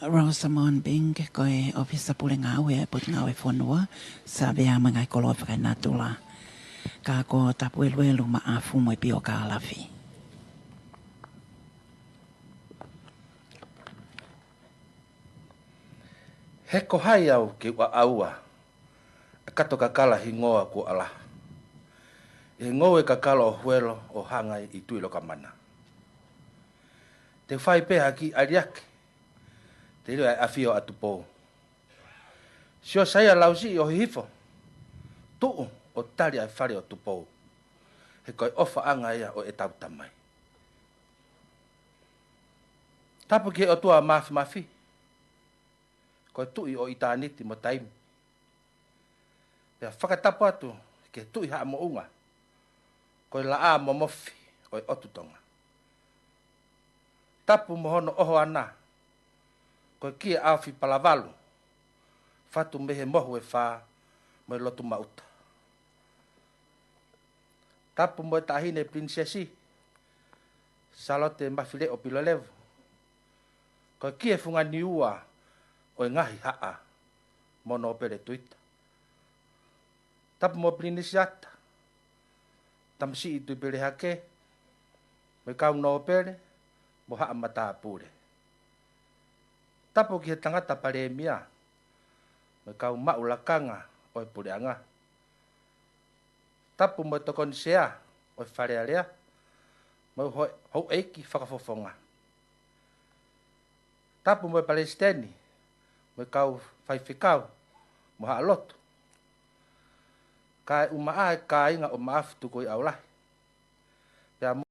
Rosamond Bing, ko e ʻOfisa Pule Ngāue ʻa e Potungāue Fonua, Savea mo e Ngaahi Koloa Fakaenatula. Ka ko Tapueluelu Maʻafu mo e Piokālafi. He ko hai au ke u ʻaʻau ʻa e kato kakala hingoa kuo ʻalaha, ʻi he ngoue kakala ʻo Huelo ʻo Hangai ʻi Tuʻilokamana. Te u fai pē ha kiʻi aliake, te lio ʻa e ʻAfio ʻa Tupou. Siosaia Lausiʻi ʻo Hihifo, tuʻu ʻo tali ʻa e fale ʻo Tupou. He ko e ʻofaʻanga ia ʻo ʻetau tamai. Tapu ki he ʻOtua Mafimafi, ko e Tuʻi ʻo ʻitāniti mo taimi. Pea fakatapu atu ki he Tuʻi Haʻa Moʻunga, ko e laʻā momofi ʻo e ʻotu Tonga. Tapu mo hono ʻohoana, ko e kie ʻaofi palavalu, fatu mei he mohu ʻe fā mo e lotu maʻuta. Tapu mo e Taʻahine Pilinisesi Sālote Mafileʻo Pilolevu, ko e kie fungani ua ʻo e ngaahi haʻa mo Nōpele Tuita. Tapu mo Pilinisi Ata, Tamasiʻi Tuʻipelehake, mo e kau nōpele mo haʻa matāpule. Tapu ki he tangata palēmia mo e kau maʻu lakanga ʻo e puleʻanga. Tapu mo e tokoni sea ʻo e Fale Alea mo e hou-, houʻeiki fakafofonga. Tapu mo e palesiteni mo e kau faifekau mo haʻa lotu. Kae ʻumaʻā e kāinga ʻo Maʻafu Tukuʻiʻaulahi. Pea mo